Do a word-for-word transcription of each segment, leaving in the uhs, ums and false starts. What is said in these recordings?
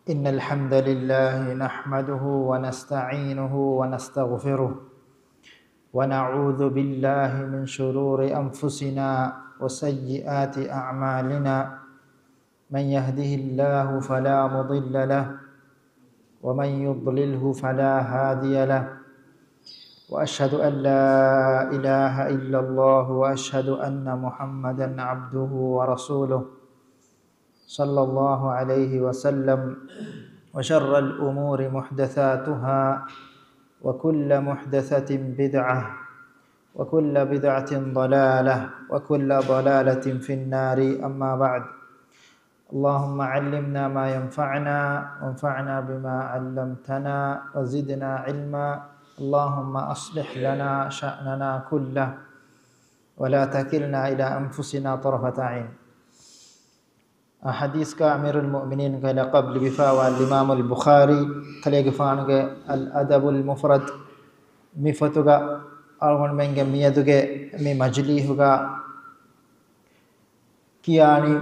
إن الحمد لله نحمده ونستعينه ونستغفره، ونعوذ بالله من شرور أنفسنا وسيئات أعمالنا. من يهده الله فلا مضل له، ومن يضلله فلا هادي له، وأشهد أن لا إله إلا الله، وأشهد أن محمدا عبده ورسوله، صلى الله عليه وسلم. وشر الأمور محدثاتها، وكل محدثة بدعة، وكل بدعة ضلالة، وكل ضلالة في النار. أما بعد، اللهم علمنا ما ينفعنا، وانفعنا بما علمتنا، وزدنا علما. اللهم أصلح لنا شأننا كله، ولا تكلنا إلى أنفسنا طرفة عين. އަ، ޙަދީޘްގަ އަމީރުލް މުއުމިނީންގެ ލަޤަބު ލިބިފައިވާ އިމާމުލް ބުޚާރީ ކަލޭގެފާނުގެ އަލް އަދަބުލް މުފްރަދު މި ފޮތުގަ އަޅުގަނޑުމެންގެ މިއަދުގެ މި މަޖިލީހުގަ ކިޔާނީ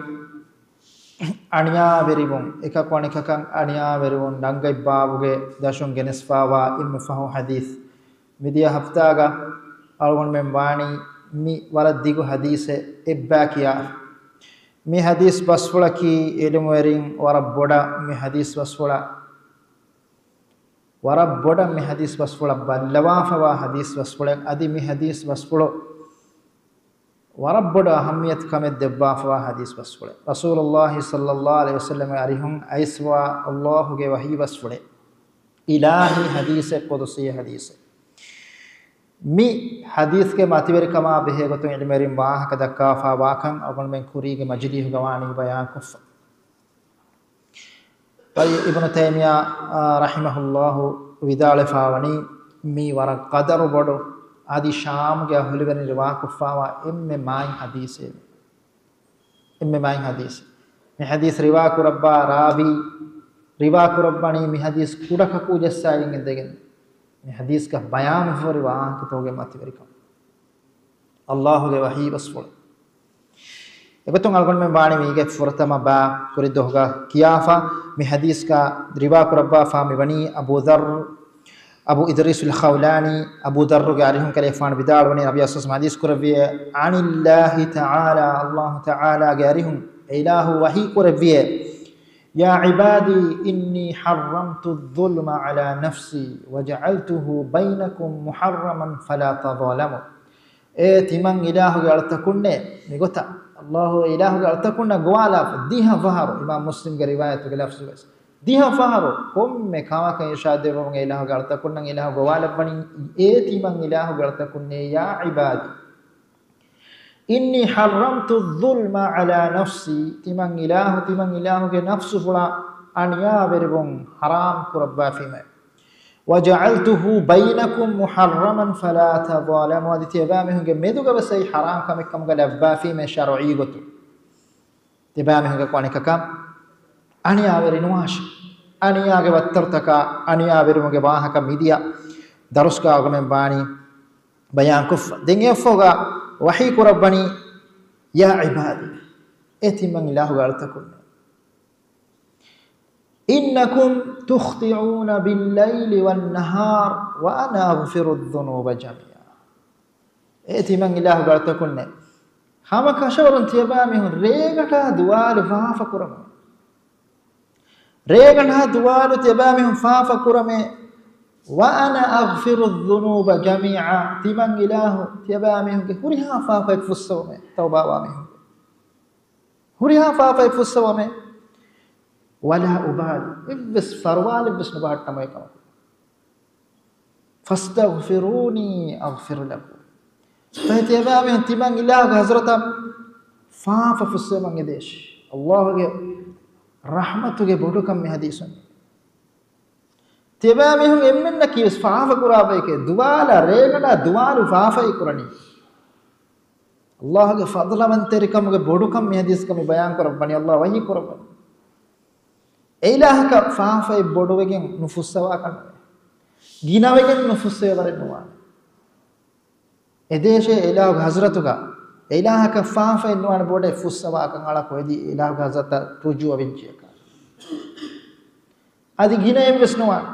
އަނިޔާވެރިވުން، އެކަކު އަނެކަކަށް އަނިޔާވެރިވުން ރަނގަޅު ބާވުގެ ދަށުން ގެނެސްފައިވާ އެންމެ ފަހު ޙަދީޘް. މިދިޔަ ހަފްތާގަ އަޅުގަނޑުމެން ވާނީ މި ވަރަށް ދިގު ޙަދީޘެއް އެއްބައި ކިޔާ. މި ޙަދީޘް ބަސްފުޅަކީ ޢިލްމުވެރިން ވަރަށް ބޮޑަށް މި ޙަދީޘް ބަސްފުޅަށް، ވަރަށް ބޮޑަށް މި ޙަދީޘް ބަސްފުޅަށް ބައްލަވާފަވާ ޙަދީޘް ބަސްފުޅެއް. އަދި މި ޙަދީޘް ބަސްފުޅު ވަރަށް ބޮޑު އަހައްމިޔަތު ކަމެއް ދެއްވާފަވާ ޙަދީޘް ބަސްފުޅެއް. ރަސޫލުﷲ ޞައްލަﷲ ޢަލައިހި ވަސައްލަމަ އަރިހުން އައިސްވާ ﷲ ގެ ވަޙީ ބަސްފުޅެއް. އިލާހީ ޙަދީޘެއް، ޤުދުސީ ޙަދީޘެއް. މި ޙަދީޘްގެ މަތިވެރިކަމާ ބެހޭގޮތުން ޢިލްމުވެރިން ވާހަކަ ދައްކާފަ ވާކަން އަޅުގަނޑުމެން ކުރީގެ މަޖިލީހުގަ ވާނީ ބަޔާންކޮށްފަ. އިބްނު ތައިމިއްޔާ، އާ، ރަޙިމަހުﷲ ވިދާޅުވެފަވަނީ މީ ވަރަށް ޤަދަރު ބޮޑު، އަދި ޝާމުގެ އަހުލުވެރިން ރިވާކޮށްފަވާ އެންމެ މާތް ޙަދީޘެއް. އެންމެ މާތް ޙަދީޘެއް. މި ޙަދީޘް ރިވާކުރައްވާ ރާވީ ރިވާކުރައްވަނީ މި ޙަދީޘް ކުޑަކަކޫ ޖައްސާގެން އިނދެގެން. މި ޙަދީޘްގަ ބަޔާންވެފަހުރި ވާހަކަތަކުގެ މަތިވެރިކަމު. ﷲ ގެ ވަޙީ ބަސްފުޅެއް. އެގޮތުން އަޅުގަނޑުމެން ވާނީ މީގެ ފުރަތަމަ ބައި ކުރި ދުވަހުގަ ކިޔާފަ. މި ޙަދީޘްގަ ރިވާކުރައްވާފަ މިވަނީ އަބޫ ޛައްރު، އަބޫ އިދްރީސުލް ޚައުލާނީ، އަބޫ ޛައްރުގެ އަރިހުން ކަލޭގެފާނު ވިދާޅުވަނީ ނަބިއްޔާ ޞައްލަﷲ ޢަލައިހި ވަސައްލަމަ ޙަދީޘް ކުރެއްވިއޭ، عن الله تعالى، ﷲ ތަޢާލާގެ އަރިހުން އެ އިލާހު ވަޙީ ކުރެއްވިއޭ، يا عبادي إني حرمت الظلم على نفسي وجعلته بينكم محرما فلا تظالموا. އޭ ތިމަން އިލާހުގެ އަޅުތަކުންނޭ، މިގޮތަށް ﷲ އެ އިލާހުގެ އަޅުތަކުންނަށް ގޮވާލާފަ ދިހަ ފަހަރު، އިމާމް މުސްލިމްގެ ރިވާޔަތުގެ ލަފްޒުވެސް، ދިހަ ފަހަރު ކޮންމެ ކަމަކަށް އިރްޝާދު ދެއްވަމުން އެ އިލާހުގެ އަޅުތަކުންނަށް އިލާހު ގޮވާލައްވަނީ، އޭ ތިމަން އިލާހުގެ އަޅުތަކުންނޭ، يا عبادي إني حرمت الظلم على نفسي، ތިމަން އިލާހު، ތިމަން އިލާހުގެ ނަފްސުފުޅަށް އަނިޔާވެރިވުން ޙަރާމް ކުރައްވާފީމޭ. وجعلته بينكم محرما فلا تظالموا، އަދި ތިޔަބައިމީހުންގެ މެދުގަވެސް އެއީ ޙަރާމް ކަމެއް ކަމުގަ ލައްވާފީމޭ ޝަރުޢީ ގޮތުން. ތިޔަބައިމީހުންގެ އަނެކަކަށް އަނިޔާވެރި ނުވާށޭ. އަނިޔާގެ ވައްތަރުތަކާ އަނިޔާވެރިވުމުގެ ވާހަކަ މިދިޔަ ދަރުސްގަ އަޅުގަނޑުމެން ވާނީ ބަޔާންކޮށްފަ. ދެން އެއަށްފަހުގަ ވަޙީ ކުރައްވަނީ، يا عبادي، އޭ ތިމަން އިލާހުގެ އަޅުތަކުންނޭ، إنكم تخطئون بالليل والنهار وأنا أغفر الذنوب جميعا. އޭ ތިމަން އިލާހުގެ އަޅުތަކުންނޭ، ހަމަ ކަށަވަރުން ތިޔަބައިމީހުން ރޭގަނޑާ ދުވާލު ފާފަ ކުރަމޭ. ރޭގަނޑާ ދުވާލު ތިޔަބައިމީހުން ފާފަ ކުރަމޭ. وأنا أغفر الذنوب جميعا، ތިމަން އިލާހު ތިޔަބައިމީހުންގެ ހުރިހާ ފާފައެއް ފުއްސަވަމޭ، ތައުބާވާ މީހުން. ހުރިހާ ފާފައެއް ފުއްސަވަމޭ. ولا أبالي، އެއްވެސް ފަރުވާލެއްވެސް ނުބަހައްޓަމޭ ކަމަކު. فاستغفروني أغفر لكم. ފަހެ ތިޔަބައިމީހުން ތިމަން އިލާހުގެ ޙަޟްރަތަށް ފާފަ ފުއްސެވުމަށް އެދޭށި. ﷲ ގެ ރަޙްމަތުގެ ބޮޑުކަން މި ޙަދީޘުން. ތިޔަބައިމީހުން އެންމެންނަކީ ވެސް ފާފަ ކުރާ ބަޔެކޭ. ދުވާލަށް ރޭގަނޑާ ދުވާލު ފާފައި ކުރަނީ. ﷲ ގެ ފަޟްލުވަންތެރިކަމުގެ ބޮޑުކަން މި ޙަދީޘްގަ މި ބަޔާން ކުރައްވަނީ، ﷲ ވަޙީ ކުރައްވަނީ. އެއިލާހަކަށް ފާފައެއް ބޮޑުވެގެން ނުފުއްސަވާކަށް ނުވޭ. ގިނަވެގެން ނުފުއްސެވޭ ވަރެއް ނުވާނެ. އެދޭށޭ އެއިލާހުގެ ޙަޟްރަތުގަ، އެއިލާހަކަށް ފާފައެއް ނުވާނެ ބޮޑެއް ފުއްސަވާކަށް އަޅަކު އެދި އެއިލާހުގެ ޙަޟްރަތަށް ރުޖޫޢަ ވެއްޖެއަކާ. އަދި ގިނައެއްވެސް ނުވާނެ.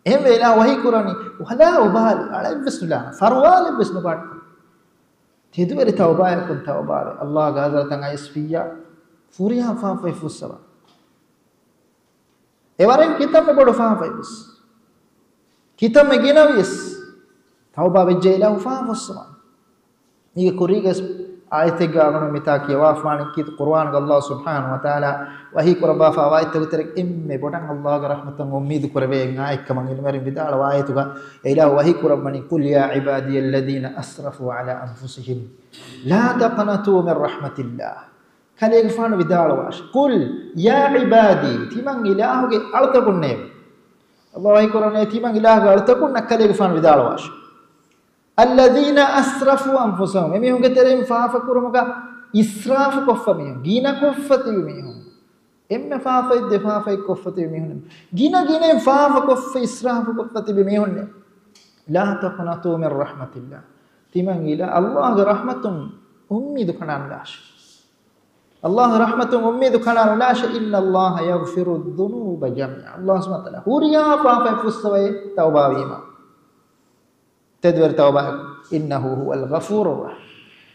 އެހެންވެ އިލާހު ވަޙީ ކުރަނީ، ولا أبالي، އަޅައެއްވެސް ނުލާނެ، ފަރުވާލެއްވެސް ނުބައްޓަ. ތެދުވެރި ތައުބާޔަކުން ތައުބާވެ، އައްލާހުގެ ޙަޟްރަތަށް އައިސްފިއްޔާ، ފުރިހާ ފާފައެއް ފުއްސަވާ. އެވަރެން ކިތަންމެ ބޮޑު ފާފައެއްވެސް، ކިތަންމެ ގިނަވިޔަސް، ތައުބާ ވެއްޖެ އިލާހު ފާފަ ފުއްސަވާނެ. މީގެ ކުރީގަސް އާޔަތެއްގަ އަޅުގަނޑު މިތާ ކިޔަވާފާނެ ކީ، ޤުރުއާނުގަ އައްލާހު ސުބްޙާނަހު ވަތަޢާލާ ވަޙީ ކުރައްވާފާ އާޔަތްތަކުގެ ތެރޭގަ އެންމެ ބޮޑަށް އައްލާހުގެ ރަޙްމަތަށް އުއްމީދު ކުރެވޭ އާއެއްކަމަށް ޢިލްމުވެރިން ވިދާޅުވާ އާޔަތުގަ އެ އިލާހު ވަޙީ ކުރައްވަނީ، قل يا عبادي الذين أسرفوا على أنفسهم لا تقنطوا من رحمة الله. ކަލޭގެފާނު ވިދާޅުވާށި. قل يا عبادي، ތިމަން އިލާހުގެ އަޅުތަކުންނޭވެ. އައްލާހު ވަޙީ ކުރަނީ ތިމަން އިލާހުގެ އަޅުތަކުންނަށް ކަލޭގެފާނު ވިދާޅުވާށި. الذين أسرفوا أنفسهم، އެމީހުންގެ ތެރެއިން ފާފަ ކުރުމުގަ އިސްރާފު ކޮށްފަ މީހުން، ގިނަ ކޮށްފަ ތިބި މީހުން، އެންމެ ފާފައެއް ދެ ފާފައެއް ކޮށްފަ ތިބި މީހުން، ގިނަ ގިނައިން ފާފަ ކޮށްފަ އިސްރާފު ކޮށްފަ ތިބި މީހުންނޭ. لا تقنطوا من رحمة الله، ތިމަން އިލާ އައްލާހުގެ ރަޙްމަތުން އުއްމީދު ކަނޑާނުލާށި. އައްލާހުގެ ރަޙްމަތުން އުއްމީދު ކަނޑާނުލާށި. إن الله يغفر الذنوب جميعا، އައްލާހު ސުބްޙާނަހު ވަތަޢާލާ ހުރިހާ ފާފައެއް ފުއްސަވައޭ ތައުބާވީމަ. ތެދުވެރި ތައުބާއެއް. إنه هو الغفور الرحيم.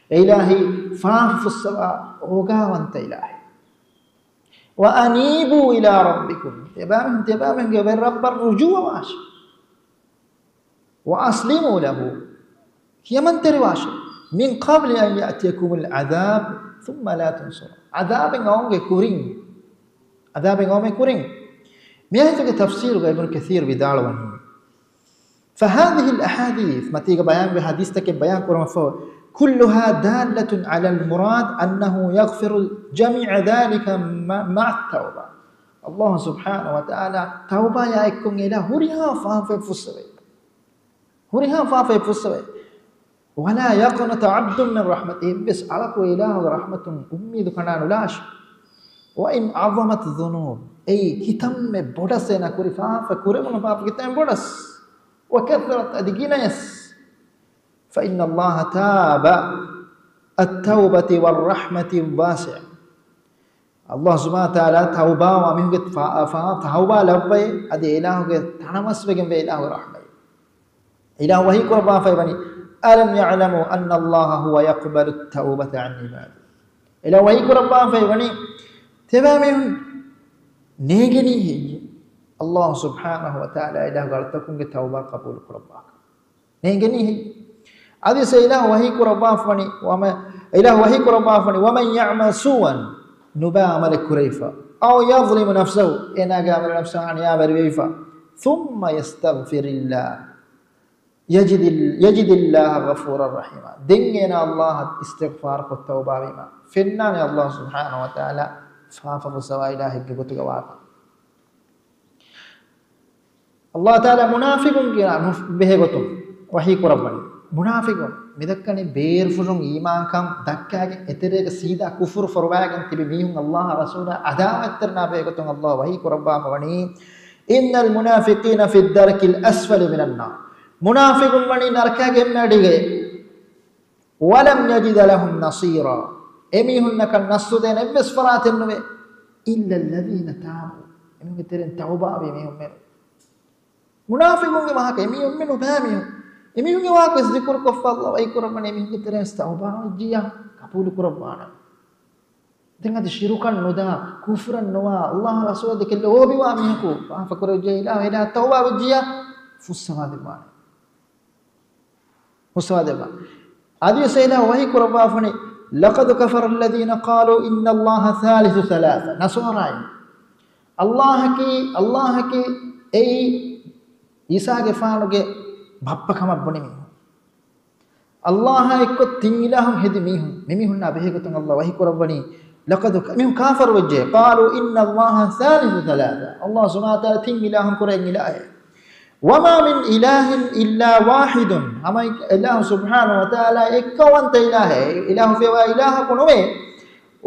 އެ އިލާހީ ފާފަ ފުއްސަވާ އޯގާވަންތަ އިލާހެއް. وأنيبوا إلى ربكم، ތިޔަބައިމީހުން، ތިޔަބައިމީހުންގެ ވެރި ރައްބަށް ރުޖޫޢަވާށި. وأسلموا له، ކިޔަމަންތެރިވާށި. من قبل أن يأتيكم العذاب ثم لا تنصرون، ޢަޛާބެއް އައުމުގެ ކުރިން، ޢަޛާބެއް އައުމުގެ ކުރިން. މި އާޔަތުގެ ތަފްސީރުގަ އިބްނު ކަޘީރު ވިދާޅުވަނީ، فهذه الأحاديث، މަތީގަ ބަޔާންވި ޙަދީޘްތަކެއް ބަޔާން ކުރުމަށްފަހު، كلها دالة على المراد أنه يغفر جميع ذلك مع التوبة. އައްލާހު ސުބްޙާނަހު ވަތަޢާލާ ތައުބާޔާ އެއްކޮށް އެ އިލާހު ހުރިހާ ފާފައެއް ފުއްސަވައޭ. ހުރިހާ ފާފައެއް ފުއްސަވައޭ. ولا يقنط عبد من رحمته، އެއްވެސް އަޅަކު އެ އިލާހުގެ ރަޙްމަތުން އުއްމީދު ކަނޑާނުލާށި. وإن عظمت ذنوبه، އެއީ ކިތަންމެ ބޮޑަސް އޭނާ ކުރި ފާފަ، ކުރެވުނު ފާފަ ކިތަންމެ ބޮޑަސް. وكثرت، އަދި ގިނަޔަސް. فإن الله تاب التوبة والرحمة الواسعة. އައްލާހު ސުބްޙާނަހު ވަތަޢާލާ ތައުބާވާ މީހުންގެ ފާ-، ފާ-، ތައުބާ ލައްވައޭ، އަދި އެ އިލާހުގެ ތަނަވަސްވެގެންވޭ އިލާހުގެ ރަޙްމަތް. އިލާހު ވަޙީ ކުރައްވާފައި ވަނީ، ألم يعلموا أن الله هو يقبل التوبة عن عباده. އިލާހު ވަޙީ ކުރައްވާފައި ވަނީ، ތިބާމީހުން ނޭނގެނީ ހެއްޔޭ؟ އައްލާހު ސުބްޙާނަހު ވަތަޢާލާ އިލާހުގެ އަޅުތަކުންގެ ތައުބާ ޤަބޫލު ކުރައްވާކަން. ނޭނގެނީ ހެއްޔޭ؟ އަދި އެ އިލާހު ވަޙީ ކުރައްވާފަވަނީ، ވަމަ-، އިލާހު ވަޙީ ކުރައްވާފަވަނީ، ومن يعمل سوءا، ނުބައި ޢަމަލެއް ކުރެވިފަ، أو يظلم نفسه، އޭނާގެ ޢަމަލު ނަފްސާ އަނިޔާވެރިވެވިފަ، ثم يستغفر الله، يجد ال-، يجد الله غفورا رحيما. ދެން އޭނާ އައްލާހަށް އިސްތިޣްފާރުކޮށް ތައުބާވީމަ، ފެންނާނެ އައްލާހު ސުބްޙާނަހު ވަތަޢާލާ ފާފަ ފުއްސަވާ އިލާހެއްގެ ގޮތުގަ ވާކަން. އައްލާހު ތަޢާލާ މުނާފިޤުންގެ ބެހޭގޮތުން ވަޙީ ކުރައްވަނީ. މުނާފިޤުން މިދައްކަނީ ބޭރުފުށުން އީމާންކަން ދައްކާގެން އެތެރޭގަ ސީދާ ކުފުރު ފޮރުވާގެން ތިބި މީހުން އައްލާހާ ރަސޫލާ ޢަދާވަތްތެރިންނާ ބެހޭގޮތުން އައްލާހު ވަޙީ ކުރައްވާފަވަނީ، إن المنافقين في الدرك الأسفل من النار. މުނާފިޤުން ވަނީ ނަރަކާގެ އެންމެ އަޑީގައޭ. ولن يجد لهم نصيرا. އެމީހުންނަކަށް ނަޞްރު ދޭނެ އެއްވެސް ފަރާތެއް ނުވޭ. إلا الذين تابوا. އެމީހުންގެ ތެރެއިން ތައުބާވި މީހުން މެނު. މުނާފިޤުންގެ ވާހަކަ، އެމީހުން މެނު ބައިމީހުން. އެމީހުންގެ ވާހަކަ ވެސް ޛިކުރު ކޮށްފަ އައްލާހު ވަޙީ ކުރައްވަނީ އެމީހުންގެ ތެރެއިން ތައުބާވެއްޖިއްޔާ ޤަބޫލު ކުރައްވާނެ. ދެން އަދި ޝިރުކަށް ނުދާ، ކުފުރަށް ނުވާ، އައްލާހާ ރަސޫލާ ދެކެ ލޯބިވާ މީހަކު ފާފަ ކުރެވިއްޖެ އިލާހު އެ ތައުބާވެއްޖިއްޔާ ފުއްސަވާ ދެއްވާނެ. ހުސްވާދެއްވާ. އަދިވެސް އެ އިލާހު ވަޙީ ކުރައްވާފަނި، لقد كفر الذين قالوا إن الله ثالث ثلاثة. ނަޞާރާއިން އައްލާހަކީ، އައްލާހަކީ އެއީ އީސާގެފާނުގެ ބައްޕަ ކަމަށް ބުނި މީހުން. އައްލާހާ އެއްކޮށް ތިން އިލާހުން ހެދި މީހުން. މިމީހުންނާ ބެހޭގޮތުން އައްލާހު ވަޙީ ކުރައްވަނީ، لقد ك-، މީހުން ކާފަރު ވެއްޖެ. قالوا إن الله ثالث ثلاثة. އައްލާހު ސުބްޙާނަހު ވަތަޢާލާ ތިން އިލާހުން ކުރެ އިލާހެއް. وما من إله إلا واحد، ހަމަ އެއް-، އައްލާހު ސުބްޙާނަހު ވަތަޢާލާ އެއްކައުވަންތަ އިލާހެއް، އިލާހު ފޭވާ އިލާހަކު ނުވޭ.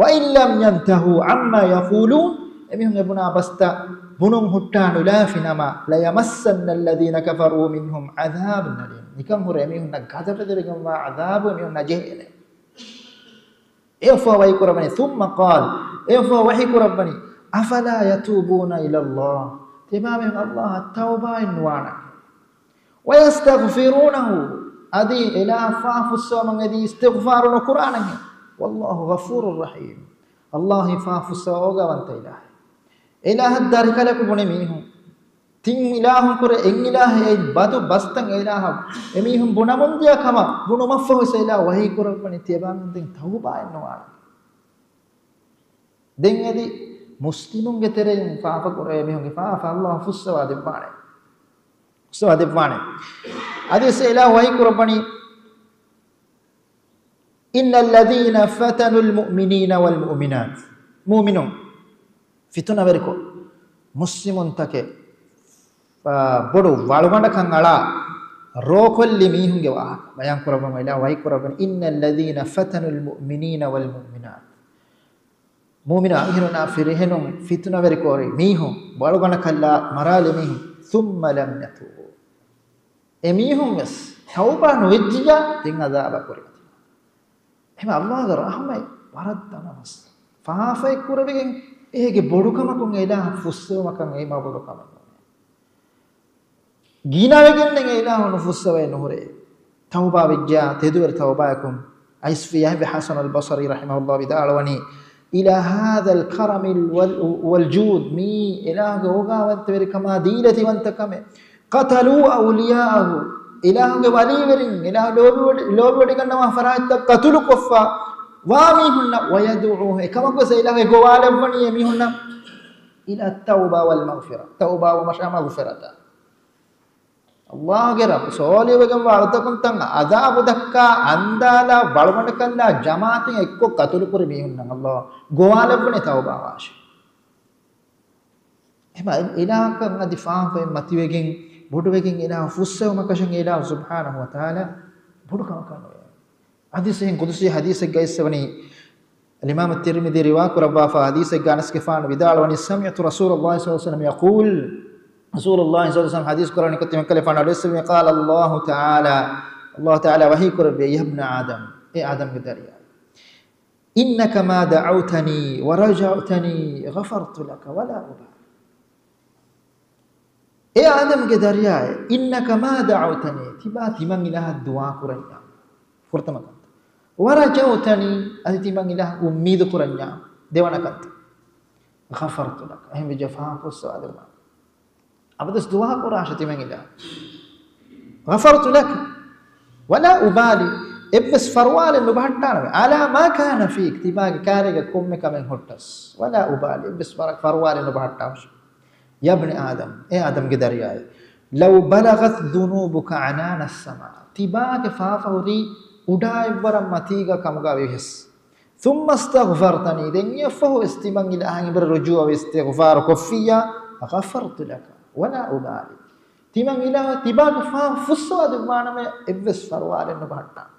وإن لم ينتهوا عما يقولون، އެމީހުން އެބުނާ ބަސްތައް ބުނުން ހުއްޓާ ނުލާފި ނަމަ، ليمسن الذين كفروا منهم عذاب أليم، ނިކަން ހުރެ އެމީހުންނަށް ޣަޟަބެދެވިގެންވާ ޢަޛާބު އެމީހުންނަށް ޖެހޭނެ. އެއަށްފަހު ވަޙީ ކުރައްވަނީ، ثم قال، އެއަށްފަހު ވަޙީ ކުރައްވަނީ، أفلا يتوبون إلى الله، ތިބާމީހުން ﷲ އަށް ތައުބާއެއް ނުވާނަން. وَيَسْتَغْفِرُونَهُ، އަދި އިލާހަށް ފާފަ ފުއްސަވަމުން އެދި އިސްތިޣްފާރު ނުކުރާނަން. وَاللَّهُ غَفُورٌ رَحِيمٌ. ﷲ ފާފަ ފުއްސަވާ އޯގާވަންތަ އިލާހެއް. އެ އިލާހަށް ދަރިކަލަކު ބުނި މީހުން. ތިން އިލާހުން ކުރެ އެއް އިލާހެއް އެއް ބަދު ބަސްތައް އެ އިލާހަށް އެމީހުން ބުނަމުންދިޔަ ކަމަށް ބުނުމަށްފަހު އިލާހު ވަޙީ ކުރައްވަނީ ތިޔަބާމީހުން ދެން ތައުބާއެއް ނުވާނަން. ދެން އަދި މުސްލިމުންގެ ތެރެއިން ފާފަ ކުރޭ މީހުންގެ ފާފަ ﷲ ފުއްސަވާ ދެއްވާނެ. ފުއްސަވާ ދެއްވާނެ. އަދި އިލާހު ވަޙީ ކުރައްވަނީ، إِنَّ الَّذِينَ فَتَنُوا الْمُؤْمِنِينَ وَالْمُؤْمِنَاتِ، މުއުމިނުން ފިތުނަވެރިކޮށް، މުސްލިމުންތަކެއް، އާ، ބޮޑު ވަޅުގަނޑަކަށް އަޅާ ރޯކޮށްލި މީހުންގެ ވާހަކަ ބަޔާން ކުރައްވަމުން އިލާހު ވަޙީ ކުރައްވަނީ، إِنَّ الَّذِينَ فَتَنُوا الْمُؤْمِنِينَ وَالْمُؤْمِنَاتِ، މުއުމިނު އަންހެނުންނާ ފިރިހެނުން ފިތުނަވެރިކޮށް މީހުން ވަޅުގަނޑަކަށްލާ މަރާލި މީހުން، ثُمَّ لَمْ يَتُوبُوا، އެ މީހުން ވެސް ތައުބާ ނުވެއްޖިއްޔާ ދެން އަޒާބަށް ކުރިމަތިވާ. އެހެން ﷲގެ ރަޙްމަތް ވަރަށް ދަނަވަސް. ފާފައެއް ކުރެވިގެން އޭގެ ބޮޑުކަމަކުން އެ އިލާހަށް ފުއްސެވުމަކަށް އެއީ މާ ބޮޑު ކަމެއް ނޫނޭ. ގިނަވެގެންނެއް އެ އިލާހު ނުފުއްސަވައެއް ނުހުރޭ. ތައުބާ ވެއްޖާ ތެދުވެރި ތައުބާއަކުން އައިސްފިޔާ އެހެންވެ ޙަސަނުލް ބަޞްރީ ރަޙިމަހުﷲ ވިދާޅުވަނީ، إِلَى هَذَا الْكَرَمِ وَالْ، وَالْجُودِ، މީ އިލާހުގެ އޯގާވަންތަވެރިކަމާ ދީލަތިވަންތަކަމެއް. قَتَلُوا أَوْلِيَاءَهُ، އިލާހުގެ ވަލީވެރިން، އިލާހު ލޯބިވެޑި-، ލޯބިވެޑިގަންނަވާ ފަރާތްތައް ޤަތުލުކޮށްފަ ވާ މީހުންނަށް، وَيَدْعُوهُمْ، އެކަމަކުވެސް އިލާހު ގޮވާލެއްވަނީ އެ މީހުންނަށް، إِلَى التَّوْبَةِ وَالْمَغْفِرَةِ، ތައުބާ ވުމަށާ މަޣުފިރަތަށް. ﷲގެ ރަޙްމަތް ސޯލިހުވެގެންވާ އަޅުތަކުންތަން އަޒާބު ދައްކާ އަންދާލާ ވަޅުގަނޑަކަށްލާ ޖަމާޢަތެއް އެއްކޮށް ޤަތުލުކުރި މީހުންނަށް ﷲ ގޮވާލެއްވަނީ ތައުބާވާށޭ. އެހެން އިލާހަކަށް އަދި ފާފައެއް މަތިވެގެން، ބޮޑުވެގެން އިލާހު ފުއްސެވުމަކަށެއް އިލާހު ސުބްޙާނަހު ވަތަޢާލާ ބޮޑު ކަމަކަށް ނުވޭ. ޙަދީޘެއް، ޤުދުސީ ޙަދީޘެއްގައި އިސްވަނީ، އަލްއިމާމު ތިރްމިޛީ ރިވާ ކުރައްވާފަ ޙަދީޘެއްގަ އަނަސްގެފާނު ވިދާޅުވަނީ، سَمِعْتُ رَسُولَ اللَّهِ صَلَّى اللَّهُ عَلَيْهِ وَسَلَّمَ يَقُولُ، ރަސޫލުﷲ ޞައްލަﷲ ޢަލައިހި ވަސައްލަމަ ޙަދީޘް ކުރަނީ ކޮށް ތިމަންކަލޭފާނު އަޑުއެއްސެވި، قَالَ اللَّهُ تَعَالَى، ﷲ ތަޢާލާ ވަޙީ ކުރެއްވި، يَا ابْنَ آدَمَ، އޭ އާދަމްގެ ދަރިޔާ، إِنَّكَ مَا دَعَوْتَنِي وَرَجَوْتَنِي غَفَرْتُ لَكَ وَلَا أُبَالِي. އޭ އާދަމްގެ ދަރިޔާއޭ، إِنَّكَ مَا دَعَوْتَنِي، ތިބާ ތިމަން އިލާހަށް ދުޢާ ކުރަންޏާ، ފުރަތަމަ ކަންތައް. وَرَجَوْتَنِي، އަދި ތިމަން އިލާހަށް އުއްމީދު ކުރަންޏާ، ދެވަނަ ކަންތައް. غَفَرْتُ لَكَ، އެހެން ވެއްޖެ ފާފަ ފުއްސަވާދެއްވާނެ. އަބަދުވެސް ދުޢާ ކުރާށޭ ތިމަން އިލާހަށް. غَفَرْتُ لَكَ وَلَا أُبَالِي، އެއްވެސް ފަރުވާލެއް ނުބަހައްޓާނަމޭ. عَلَى مَا كَانَ فِيكَ، ތިބާގެ ކާރީގަ ކޮންމެ ކަމެއް ހުއްޓަސް. وَلَا أُبَالِي، އެއްވެސް ވަރަށް ފަރުވާލެއް ނުބަހައްޓާށޭ. يَا ابْنَ آدَمَ، އޭ އާދަމްގެ ދަރިޔާއޭ، لَوْ بَلَغَتْ ذُنُوبُكَ عَنَانَ السَّمَاءِ، ތިބާގެ ފާފަ ހުރީ އުޑާ އިއްވަރަށް މަތީގަ ކަމުގަ ވިޔަސް، ثُمَّ اسْتَغْفَرْتَنِي، ދެން އެއަށްފަހު ވެސް ތިމަން އިލާހަށް އެނބުރި ރުޖޫޢަވެ އިސްތިޣްފާރު ކޮށްފިއްޔާ، غَفَرْتُ لَكَ وَلَا أُبَالِي، ތިމަން އިލާހު ތިބާގެ ފާފަ ފުއްސަވާ ދެއްވާނަމޭ، އެއްވެސް ފަރުވާލެއް ނުބަހައްޓާނަމޭ.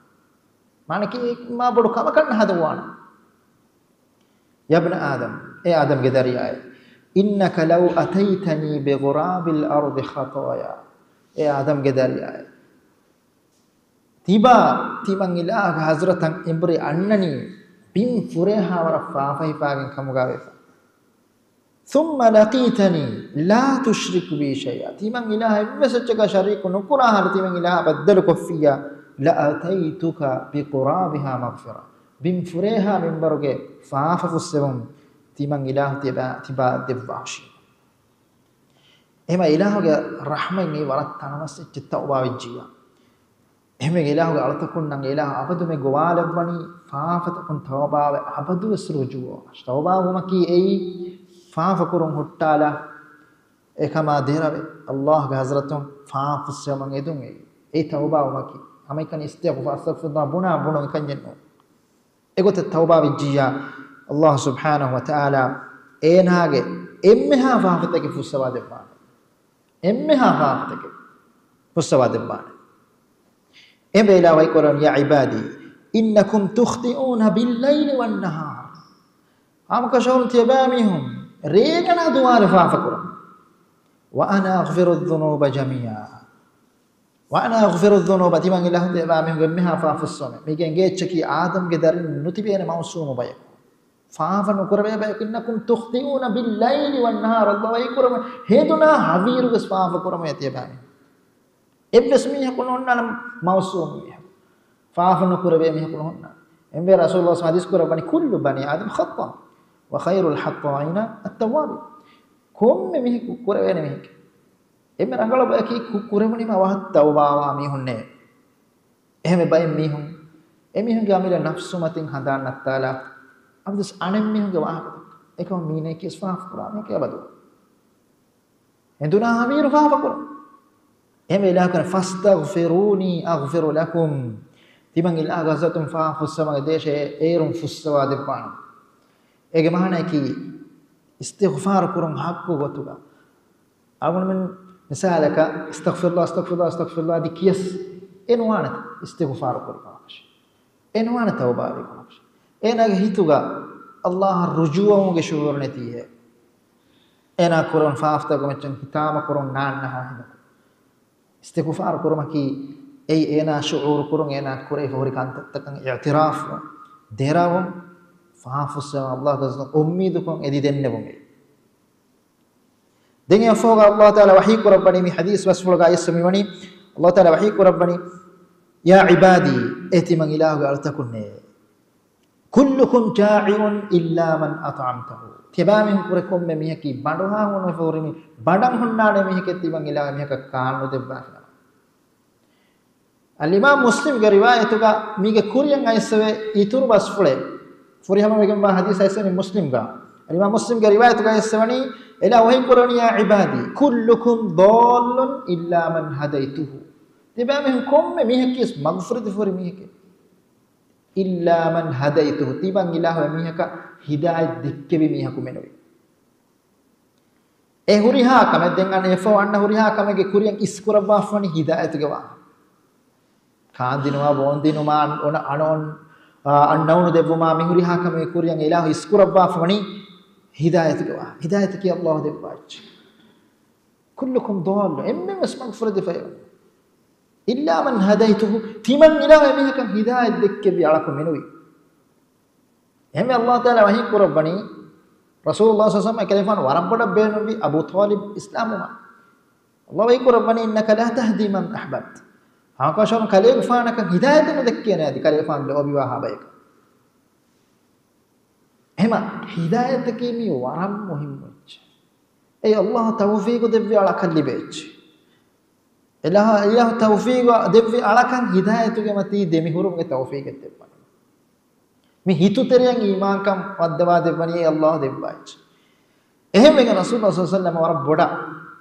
މާނައަކީ މާ ބޮޑު ކަމަކަށް ނަހަދައްވާނަމޭ. يَا ابْنَ آدَمَ، އޭ އާދަމްގެ ދަރިޔާއޭ، إِنَّكَ لَوْ أَتَيْتَنِي بِقُرَابِ الْأَرْضِ خَطَايَا، އޭ އާދަމްގެ ދަރިޔާއޭ، ތިބާ ތިމަން އިލާހުގެ ޙަޟްރަތަށް އެނބުރި އަންނަނީ ބިން ފުރޭހާވަރަށް ފާފަ ހިފާގެން ކަމުގަ ވެފަ. ثُمَّ لَقِيتَنِي لَا تُشْرِكُ بِي شَيْئًا، ތިމަން އިލާހަށް އެއްވެސް އެއްޗަކަށް ޝަރީކު ނުކުރާ ހާލު ތިމަން އިލާހަށް ބައްދަލު ކޮށްފިއްޔާ، لَأَتَيْتُكَ بِقُرَابِهَا مَغْفِرَةً، ބިން ފުރޭހާ މިންވަރުގެ ފާފަ ފުއްސެވުން ތިމަން އިލާހު ތިބާ، ތިބާ ދެއްވާށި. އެހެމަ އިލާހުގެ ރަޙްމަތް މީ ވަރަށް ތަނަވަސް އެއްޗެއް ތައުބާ ވެއްޖިއްޔާ. އެހެންވެ އިލާހުގެ އަޅުތަކުންނަށް އިލާހު އަބަދުމެ ގޮވާލައްވަނީ ފާފަތަކުން ތައުބާވެ އަބަދުވެސް ރުޖޫޢަވާށި. ތައުބާވުމަކީ އެއީ ފާފަކުރުން ހުއްޓާލާ އެކަމާ ދެރަވެ ﷲގެ ޙަޟްރަތުން ފާފަ ފުއްސެވުމަށް އެދުން އެއީ. އެއީ ތައުބާވުމަކީ. ހަމައެކަނި އިސްތިޣްފާރު، އަސްތަޣްފިރުﷲ ބުނާ ބުނުން އެކަންޏެއް ނޫން. އެގޮތަށް ތައުބާ ވެއްޖިއްޔާ، ﷲ ސުބްޙާނަހު ވަތަޢާލާ އޭނާގެ އެންމެހާ ފާފަތަކެއް ފުއްސަވާ ދެއްވާނެ. އެންމެހާ ފާފަތަކެއް ފުއްސަވާ ދެއްވާނެ. އެހެންވެ އިލާހު ވަޙީ ކުރަނީ، يَا عِبَادِي إِنَّكُمْ تُخْطِئُونَ بِاللَّيْلِ وَالنَّهَارِ، ހަމަކަށަވަރުން ތިޔަބައިމީހުން ރޭގަނާ ދުވާލު ފާފަކުރަން. وَأَنَا أَغْفِرُ الذُّنُوبَ جَمِيعًا، وَأَنَا أَغْفِرُ الذُّنُوبَ، ތިމަން އިލާހު ތިޔަބައިމީހުންގެ އެންމެހާ ފާފަ ފުއްސަވަމޭ. މީގެ އެނގޭ އެއްޗަކީ އާދަމްގެ ދަރިން ނުތިބޭނެ މައުޞޫމު ބަޔަކު. ފާފަ ނުކުރެވޭ ބަޔަކު، إنكم تخطئون بالليل والنهار، ﷲ ވަޙީ ކުރައްވަނީ ހެނދުނާ ހަވީރުވެސް ފާފަ ކުރަމުން އެތި ބައިމީހުން. އެއްވެސް މީހަކު ނޯންނާނެ މައުޞޫމު މީހަކު. ފާފަ ނުކުރެވޭ މީހަކު ނޯންނާނެ. އެންމެ ރަސޫލުﷲ ޙަދީޘް ކުރައްވަނީ، كل بني آدم خطاء وخير الخطائين التوابون. ކޮންމެ މީހަކު ކުރެވޭނެ މީހެކޭ. އެންމެ ރަނގަޅު ބަޔަކީ ކު-، ކުރެވުނީމާ ވަހަށް ތައުބާވާ މީހުންނޭ. އެހެންވެ ބައެއް މީހުން، އެމީހުންގެ އަމިއްލަ ނަފްސު މަތިން ހަނދާން ނައްތާލާ، އަބަދުވެސް އަނެއް މީހުންގެ ވާހަކަ ދައްކާ. އެކަމަކު މީނައަކީ ވެސް ފާފަ ކުރާ މީހެކޭ އަބަދު. ހެނދުނާ ހަވީރު ފާފަ ކުރުން. އެހެންވެ އިލާހު ކަން، فاستغفروني أغفر لكم. ތިމަން އިލާހުގެ ޙަޟްރަތުން ފާފަ ފުއްސަވަން އެދޭށޭ، އޭރުން ފުއްސަވާ ދެއްވާނަން. އޭގެ މާނައަކީ، އިސްތިޣްފާރު ކުރުން ޙައްޤު ގޮތުގަ. އަޅުގަނޑުމެން މިސާލަކަށް، أستغفر الله، أستغفر الله، أستغفر الله އަދި ކިޔަސް އެ ނުވާނެތަ އިސްތިޣުފާރު ކުރި ކަމަކަށް. އެ ނުވާނެ ތައުބާވި ކަމަކަށް. އޭނާގެ ހިތުގަ ﷲ އަށް ރުޖޫޢަވުމުގެ ޝުޢޫރު ނެތީހޭ. އޭނާ ކުރަން ފާފަތަކުގެ މައްޗަށް ހިތާމަ ކުރަން ނާންނަހާ ހިނދު. އިސްތިޣުފާރު ކުރުމަކީ އެއީ އޭނާ ޝުޢޫރު ކުރުން، އޭނާ ކުރެވިފަ ހުރި ކަންތައްތަކަށް އިޢުތިރާފު، ދެރަވުން، ފާފަ ފުއްސަވަން ﷲ ގެ ޙަޟްރަތުން އުއްމީދުކޮށް އެދި ދެންނެވުން. ދެން އެއަށްފަހުގަ ﷲ ތަޢާލާ ވަޙީ ކުރައްވަނީ، މި ޙަދީޘް ބަސްފުޅުގަ އައިސްފަ މިވަނީ، ﷲ ތަޢާލާ ވަޙީ ކުރައްވަނީ، يا عبادي، އޭ ތިމަން އިލާހުގެ އަޅުތަކުންނޭ، كلكم جائع إلا من أطعمته. ތިބާމީހުން ކުރެ ކޮންމެ މީހަކީ ބަނޑުހާ ހޫނުވެފަ ހުރި މީ، ބަނޑަށް ހުންނާނެ މީހެކޭ ތިމަން އިލާހު މީހަކަށް ކާން ނުދެއްވާފިނަމަ. އަލްއިމާމް މުސްލިމްގެ ރިވާޔަތުގަ މީގެ ކުރިއަށް އައިސްފަވޭ އިތުރު ބަސްފުޅެއް. ފުރިހަމަވެގެންވާ ޙަދީޘް އައިސްވަނީ މުސްލިމްގަ. އަލްއިމާމް މުސްލިމްގެ ރިވާޔަތުގަ އައިސްފަވަނީ، އިލާހު ވަޙީ ކުރައްވަނީ، يا عبادي كلكم ضال إلا من هديته. ތިބާމީހުން ކޮންމެ މީހަކީވެސް މަގުފުރެދިފަ ހުރި މީހެކޭ. إلا من هديته، ތިމަން އިލާހު އެމީހަކަށް ހިދާޔަތް ދެއްކެވި މީހަކު މެނުވީ. އެ ހުރިހާ ކަމެއް ދެން އަންނަ އެފަހު އަންނަ ހުރިހާ ކަމެއްގެ ކުރިއަށް އިސްކުރައްވާފަވަނީ ހިދާޔަތުގެ ވާހަކަ. ކާންދިނުމާ، ބޯންދިނުމާ، އަން-، އޮނަ-، އަނައޮން-، އާ، އަންނައުނު ދެއްވުމާ، މި ހުރިހާ ކަމެއްގެ ކުރިއަށް އިލާހު އިސްކުރައްވާފަވަނީ ހިދާޔަތުގެ ވާހަކަ. ހިދާޔަތަކީ ﷲ ދެއްވާ އެއްޗެއް. كلكم ضال، އެންމެންވެސް މަގުފުރެދިފައިވަނީ. إلا من هديته، ތިމަން އިލާހު އެމީހަކަށް ހިދާޔަތް ދެއްކެވި އަޅަކު މެނުވީ. އެހެންވެ ﷲ ތަޢާލާ ވަޙީ ކުރައްވަނީ، ރަސޫލުﷲ ޞައްލަﷲު ޢަލައިހި ވަސައްލަމަ ކަލޭގެފާނު ވަރަށް ބޮޑަށް ބޭނުންވި އަބޫ ޠާލިބް އިސްލާމްވުމަށް. ﷲ ވަޙީ ކުރައްވަނީ، إنك لا تهدي من أحببت. ހަމަކަށަވަރުން ކަލޭގެފާނަކަށް ހިދާޔަތެއް ނުދެއްކޭނެ އަދި ކަލޭގެފާނު ލޯބިވާ ހާ ބަޔަކަށް. އެހެމަ ހިދާޔަތަކީ މީ ވަރަށް މުހިއްމު އެއްޗެއް. އެއީ ﷲ ތައުފީޤު ދެއްވި އަޅަކަށް ލިބޭ އެއްޗެއް. އިލާހު، އިލާހު ތައުފީޤު ދެއްވި އަޅަކަށް ހިދާޔަތުގެ މަތީ ދެމިހުރުމުގެ ތައުފީޤެއް ދެއްވަން. މި ހިތުތެރެއަށް އީމާންކަން ވައްދަވާ ދެއްވަނީ އެއީ ﷲ ދެއްވާ އެއްޗެއް. އެހެންވެގެން ރަސޫލުﷲ ޞައްލަﷲު ޢަލައިހި ވަސައްލަމަ ވަރަށް ބޮޑަށް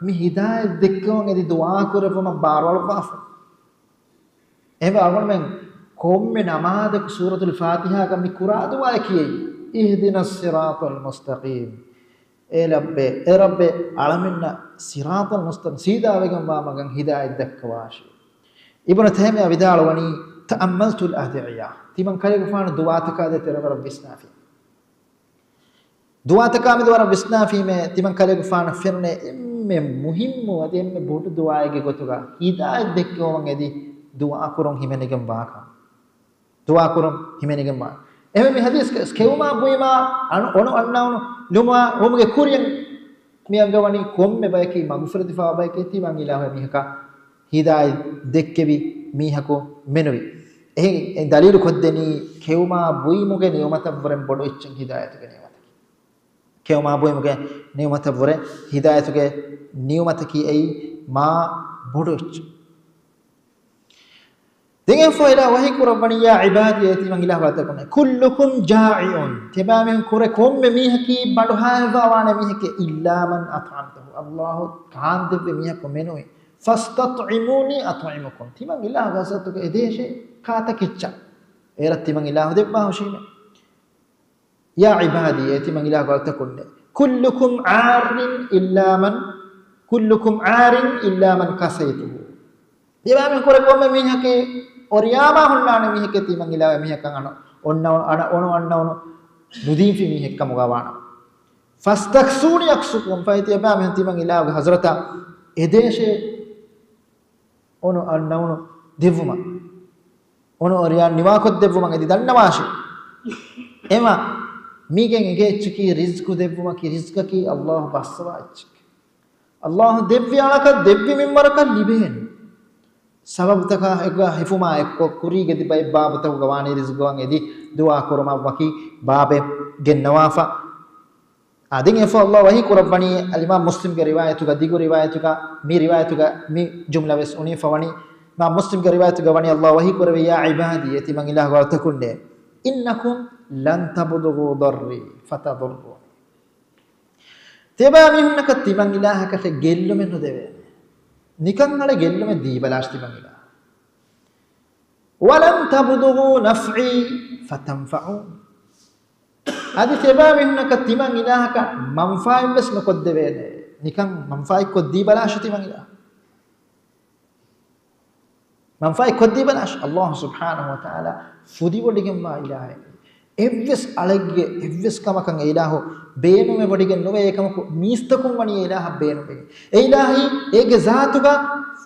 މި ހިދާޔަތް ދެއްކެވުން އެދި ދުޢާ ކުރެއްވުމަށް ބާރުއަޅުއްވާފަ. އެހެންވެ އަޅުގަނޑުމެން ކޮންމެ ނަމާދަކު ސޫރަތުލް ފާތިޙާގަ މި ކުރާ ދުޢާއަކީ އެއީ، اهدنا الصراط المستقيم. އޭ ރައްބޭ، އޭ ރައްބޭ، އަޅަމެންނަށް ޞިރާޠަލް މުސްތަޤީމް، ސީދާވެގެންވާ މަގަށް ހިދާޔަތް ދައްކަވާށި. އިބްނު ތައިމިއްޔާ ވިދާޅުވަނީ، تأملت الأدعية، ތިމަން ކަލޭގެފާނު ދުޢާތަކާ ދޭތެރޭ ވަރަށް ވިސްނާފި. ދުޢާތަކާ މެދު ވަރަށް ވިސްނާފީމޭ، ތިމަން ކަލޭގެފާނަށް ފެނުނޭ އެންމެ މުހިއްމު އަދި އެންމެ ބޮޑު ދުޢާއެއްގެ ގޮތުގަ ހިދާޔަތް ދެއްކެވުމަށް އެދި ދުޢާ ކުރުން ހިމެނިގެން ވާކަން. ދުޢާ ކުރުން ހިމެނިގެންވާ. އެހެންވެ މި ޙަދީޘް ކެ-، ކެއުމާ ބުއިމާ އަން-، އޮނު އަންނައުނު ލުމާ ވުމުގެ ކުރިއަށް މި އަންގަވަނީ ކޮންމެ ބަޔަކީ މަގުފުރެދިފާ ބަޔަކޭ ތިމަން އިލާހު އެމީހަކަށް ހިދާޔަތް ދެއްކެވި މީހަކު މެނުވި. އެހެން އެ ދަލީލު ކޮށްދެނީ ކެއުމާ ބުއިމުގެ ނިޢުމަތަށްވުރެން ބޮޑު އެއްޗެއް ހިދާޔަތުގެ ނިޢުމަތަކީ. ކެއުމާ ބުއިމުގެ ނިޢުމަތަށްވުރެ ހިދާޔަތުގެ ނިޢުމަތަކީ އެއީ މާ ބޮޑު އެއްޗެއް. ދެން އެފަހު އިލާހު ވަޙީ ކުރައްވަނީ، يا عبادي، އޭ ތިމަން އިލާހުގެ އަޅުތަކުންނޭ، كلكم جائع، ތިބާމީހުން ކުރެ ކޮންމެ މީހަކީ ބަނޑުހާއެއްވާ ވާނެ މީހެކޭ، إلا من أطعمته، ﷲ ކާން ދެއްވި މީހަކު މެނުވީ، فاستطعموني أطعمكم، ތިމަން އިލާހުގެ ޙަޟްރަތުގަ އެދޭށޭ ކާތަކިއްޗަށް. އޭރަށް ތިމަން އިލާހު ދެއްވާ ހުށީމޭ. يا عبادي، އޭ ތިމަން އިލާހުގެ އަޅުތަކުންނޭ، كلكم عار إلا من، كلكم عار إلا من كسيته. ތިބާމީހުން ކުރެ ކޮންމެ މީހަކީ އޮރިޔާމާ ހުންނާނެ މީހެކޭ ތިމަން އިލާހު އެމީހަކަށް އަނަ-، އޮންނަ-، އަނަ-، އޮނު އަންނައުނު ނުދީފި މީހެއްކަމުގަ ވާނަމަ. فاستكسوني أكسكم، ފަހެ ތިޔަބާމީހުން ތިމަން އިލާހުގެ ޙަޟްރަތަށް އެދޭށޭ. އޮނު އަންނައުނު ދެއްވުމަށް، އޮނު އޮރިޔާން ނިވާކޮށްދެއްވުމަށް އެދި ދަންނަވާށި. އެމަ މީގެން އެނގޭ އެއްޗަކީ ރިޒްޤު ދެއްވުމަކީ، ރިޒްޤަކީ ﷲ ބައްސަވާ އެއްޗެކޭ. ﷲ ދެއްވި އަޅަކަށް ދެއްވި މިންވަރަކަށް ލިބޭނެ. ސަބަބުތަކާ އެކުގަ ހިފުމާ އެއްކޮށް، ކުރީގެ ތިބަ އެއްބާބުތަކުގަ ވާނީ ރިޒްޤުވަން އެދި ދުޢާ ކުރުމަށް ވަކި ބާބެއް ގެންނަވާފަ. އާ، ދެން އެފަ ﷲ ވަޙީ ކުރައްވަނީ، އަލްއިމާމް މުސްލިމްގެ ރިވާޔަތުގަ، ދިގު ރިވާޔަތުގަ، މި ރިވާޔަތުގަ މި ޖުމްލަ ވެސް އުނިފަ ވަނީ، އިމާމް މުސްލިމްގެ ރިވާޔަތުގަ ވަނީ، ﷲ ވަޙީ ކުރެވޭ، "يا عبادي، އޭ ތިމަން އިލާހު އަޅުތަކުންނޭ، إنكم لن تبلغوا ضري فتضروني." ތިޔަބައިމީހުންނަކަށް ތިމަން އިލާހަކަށެއް ގެއްލުމެއް ނުދެވޭނެ. ނިކަން އަޅެ ގެއްލުމެއް ދީބަލާށި ތިމަން އިލާހަށް. "ولن تبلغوا نفعي فتنفعون." އަދި ތިޔަބައިމީހުންނަކަށް ތިމަން އިލާހަކަށް މަންފާއެއްވެސް ނުކޮށްދެވޭނެ. ނިކަން މަންފާއެއް ކޮށްދީބަލާށި ތިމަން އިލާހަށް. މަންފާއެއް ކޮށްދީބަލާށި. ﷲ ސުބްޙާނަހު ވަތަޢާލާ ފުދިވޮޑިގެންވާ އިލާހެއް. އެއްވެސް އަޅެއްގެ އެއްވެސް ކަމަކަށް އެ އިލާހު ބޭނުމެއް ވޮޑިގެން ނުވޭ. އެކަމަކު މީސްތަކުން ވަނީ އެ އިލާހަށް ބޭނުމެއް. އެ އިލާހީ އޭގެ ޒާތުގަ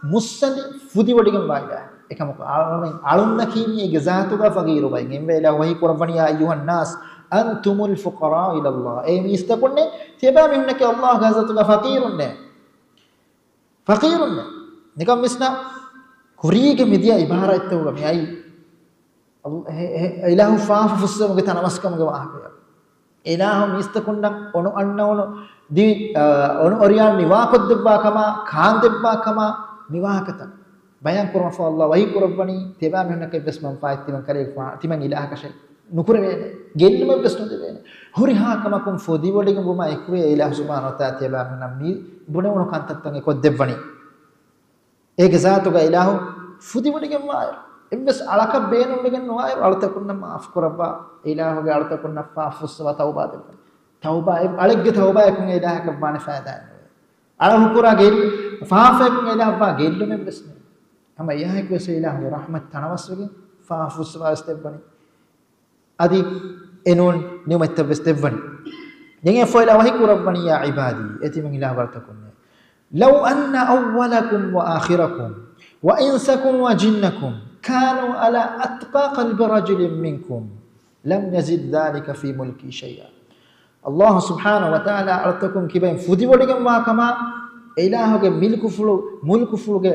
މުއްސަނދި ފުދިވޮޑިގެންވާ އިލާހެއް. އެކަމަކު އަޅުން، އަޅުންނަކީ މީ އޭގެ ޒާތުގަ ފަގީރު ބައެއް. އެންވެ އިލާހު ވަޙީ ކުރައްވަނީ، "يا أيها الناس أنتم الفقراء إلى الله." އޭ މީސްތަކުންނޭ، ތިޔަބައިމީހުންނަކީ ﷲގެ ޒާތުގަ ފަޤީރުންނޭ. ފަޤީރުންނޭ. ނިކަން ވިސްނާ، ކުރީގެ މިދިޔަ އިބާރާތްތަކުގަ މިއައީ އަލް-، އެ-، އެ-، އެ އިލާހު ފާފަ ފުއްސެވުމުގެ ތަނަވަސްކަމުގެ ވާހަކަޔަށް. އިލާހު މީސްތަކުންނަށް އޮނު އަންނައޮނު ދި-، އަ، އޮނު އޮރިޔާން ނިވާކޮށްދެއްވާ ކަމާ، ކާންދެއްވާ ކަމާ މި ވާހަކަތައް ބަޔާން ކުރުމަށްފަހު ﷲ ވަޙީ ކުރައްވަނީ، ތިޔަބައިމީހުންނަކަށް ވެސް މަންފާއެއް ތިމަން ކަލޭ ފާ-، ތިމަން އިލާހަކަށެއް ނުކުރެވޭނެ. ގެއްލުމެއް ވެސް ނުދެވޭނެ. ހުރިހާ ކަމަކުން ފުދިވޮޑިގެންވުމާ އެކުވެ އިލާހު ސުބްޙާނަހު ވަތަޢާލާ ތިޔަބައިމީހުންނަށް މި ބުނެވުނު ކަންތައްތައް އެ ކޮށްދެއްވަނީ. އޭގެ ޒާތުގަ އިލާހު ފުދިވޮޑިގެންވާއިރު، އެއްވެސް އަޅަކަށް ބޭނުންވެގެން ނުވާއިރު، އަޅުތަކުންނަށް މާފު ކުރައްވާ، އިލާހުގެ އަޅުތަކުންނަށް ފާފަ ފުއްސަވާ ތައުބާ ދެއްވަން. ތައުބާ އެ-، އަޅެއްގެ ތައުބާއަކުން އެ އިލާހަކަށް ވާނެ ފައިދާއެއް ނުވޭ. އަޅަ ހުކުރާ ގެއްލު-، ފާފައަކުން އެ އިލާހަށް ވާ ގެއްލުމެއް ވެސް ނެތް. ހަމަ އެއާއެކު ވެސް އެ އިލާހުގެ ރަޙްމަތް ތަނަވަސްވެގެން ފާފަ ފުއްސަވާ ވެސް ދެއްވަނީ. އަދި އެނޫން ނިޢުމަތްތައް ވެސް ދެއްވަނީ. ދެން އެފައިލާ ވަޙީ ކުރައްވަނީ، "يا عبادي، އޭ ތިމަން އިލާހު އަޅުތަކުންނޭ، لو أن أولكم وآخركم وإنسكم وجنكم كانوا على أتقى قلب رجل منكم لم يزد ذلك في ملكي شيئا." ﷲ ސުބްޙާނަހު ވަތަޢާލާ އަޅުތަކުން ކިބައިން ފުދިވޮޑިގެންވާ ކަމާ، އެ އިލާހުގެ މިލްކުފުޅު، މުލްކުފުޅުގެ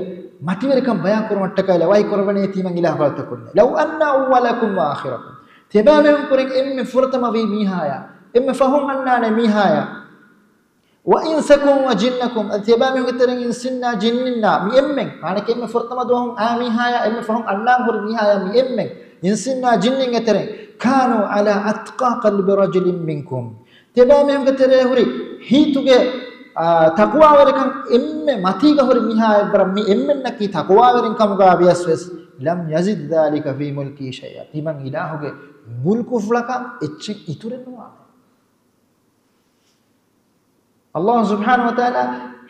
މަތިވެރިކަން ބަޔާން ކުރުމަށްޓަކައި ވަޙީ ކުރައްވަނީ، ތިމަން އިލާހު އަޅުތަކުންނޭ، "لو أن أولكم وآخركم." ތިޔަބައިމީހުން ކުރިން އެންމެ ފުރަތަމަވީ މީހާޔާ، އެންމެ ފަހުން އަންނާނެ މީހާޔާ، "وإنسكم وجنكم." އަދި ތިޔަބައިމީހުންގެ ތެރެއިން އިންސިންނާ ޖިންނިންނާ މި އެންމެން، މާނައަކީ އެންމެ ފުރަތަމަ ދުވަހުން އާ މީހާޔާ، އެންމެ ފަހުން އަންނާން ހުރި މީހާޔާ މި އެންމެން، އިންސިންނާ ޖިންނިންގެ ތެރެއިން، "كانوا على أتقى قلب رجل منكم." ތިޔަބައިމީހުންގެ ތެރޭ ހުރި ހިތުގެ، އާ، ތަޤްވާވެރިކަން އެންމެ މަތީގަ ހުރި މީހާ އެއްވަރަށް މި އެންމެންނަކީ ތަޤްވާވެރިން ކަމުގަ ވިޔަސް ވެސް، "لم يزد ذلك في ملكي شيئا." ތިމަން އިލާހުގެ މުލްކުފުޅަކަށް އެއްޗެއް އިތުރެއް ނުވާނެ. ﷲ ސުބްޙާނަހު ވަތަޢާލާ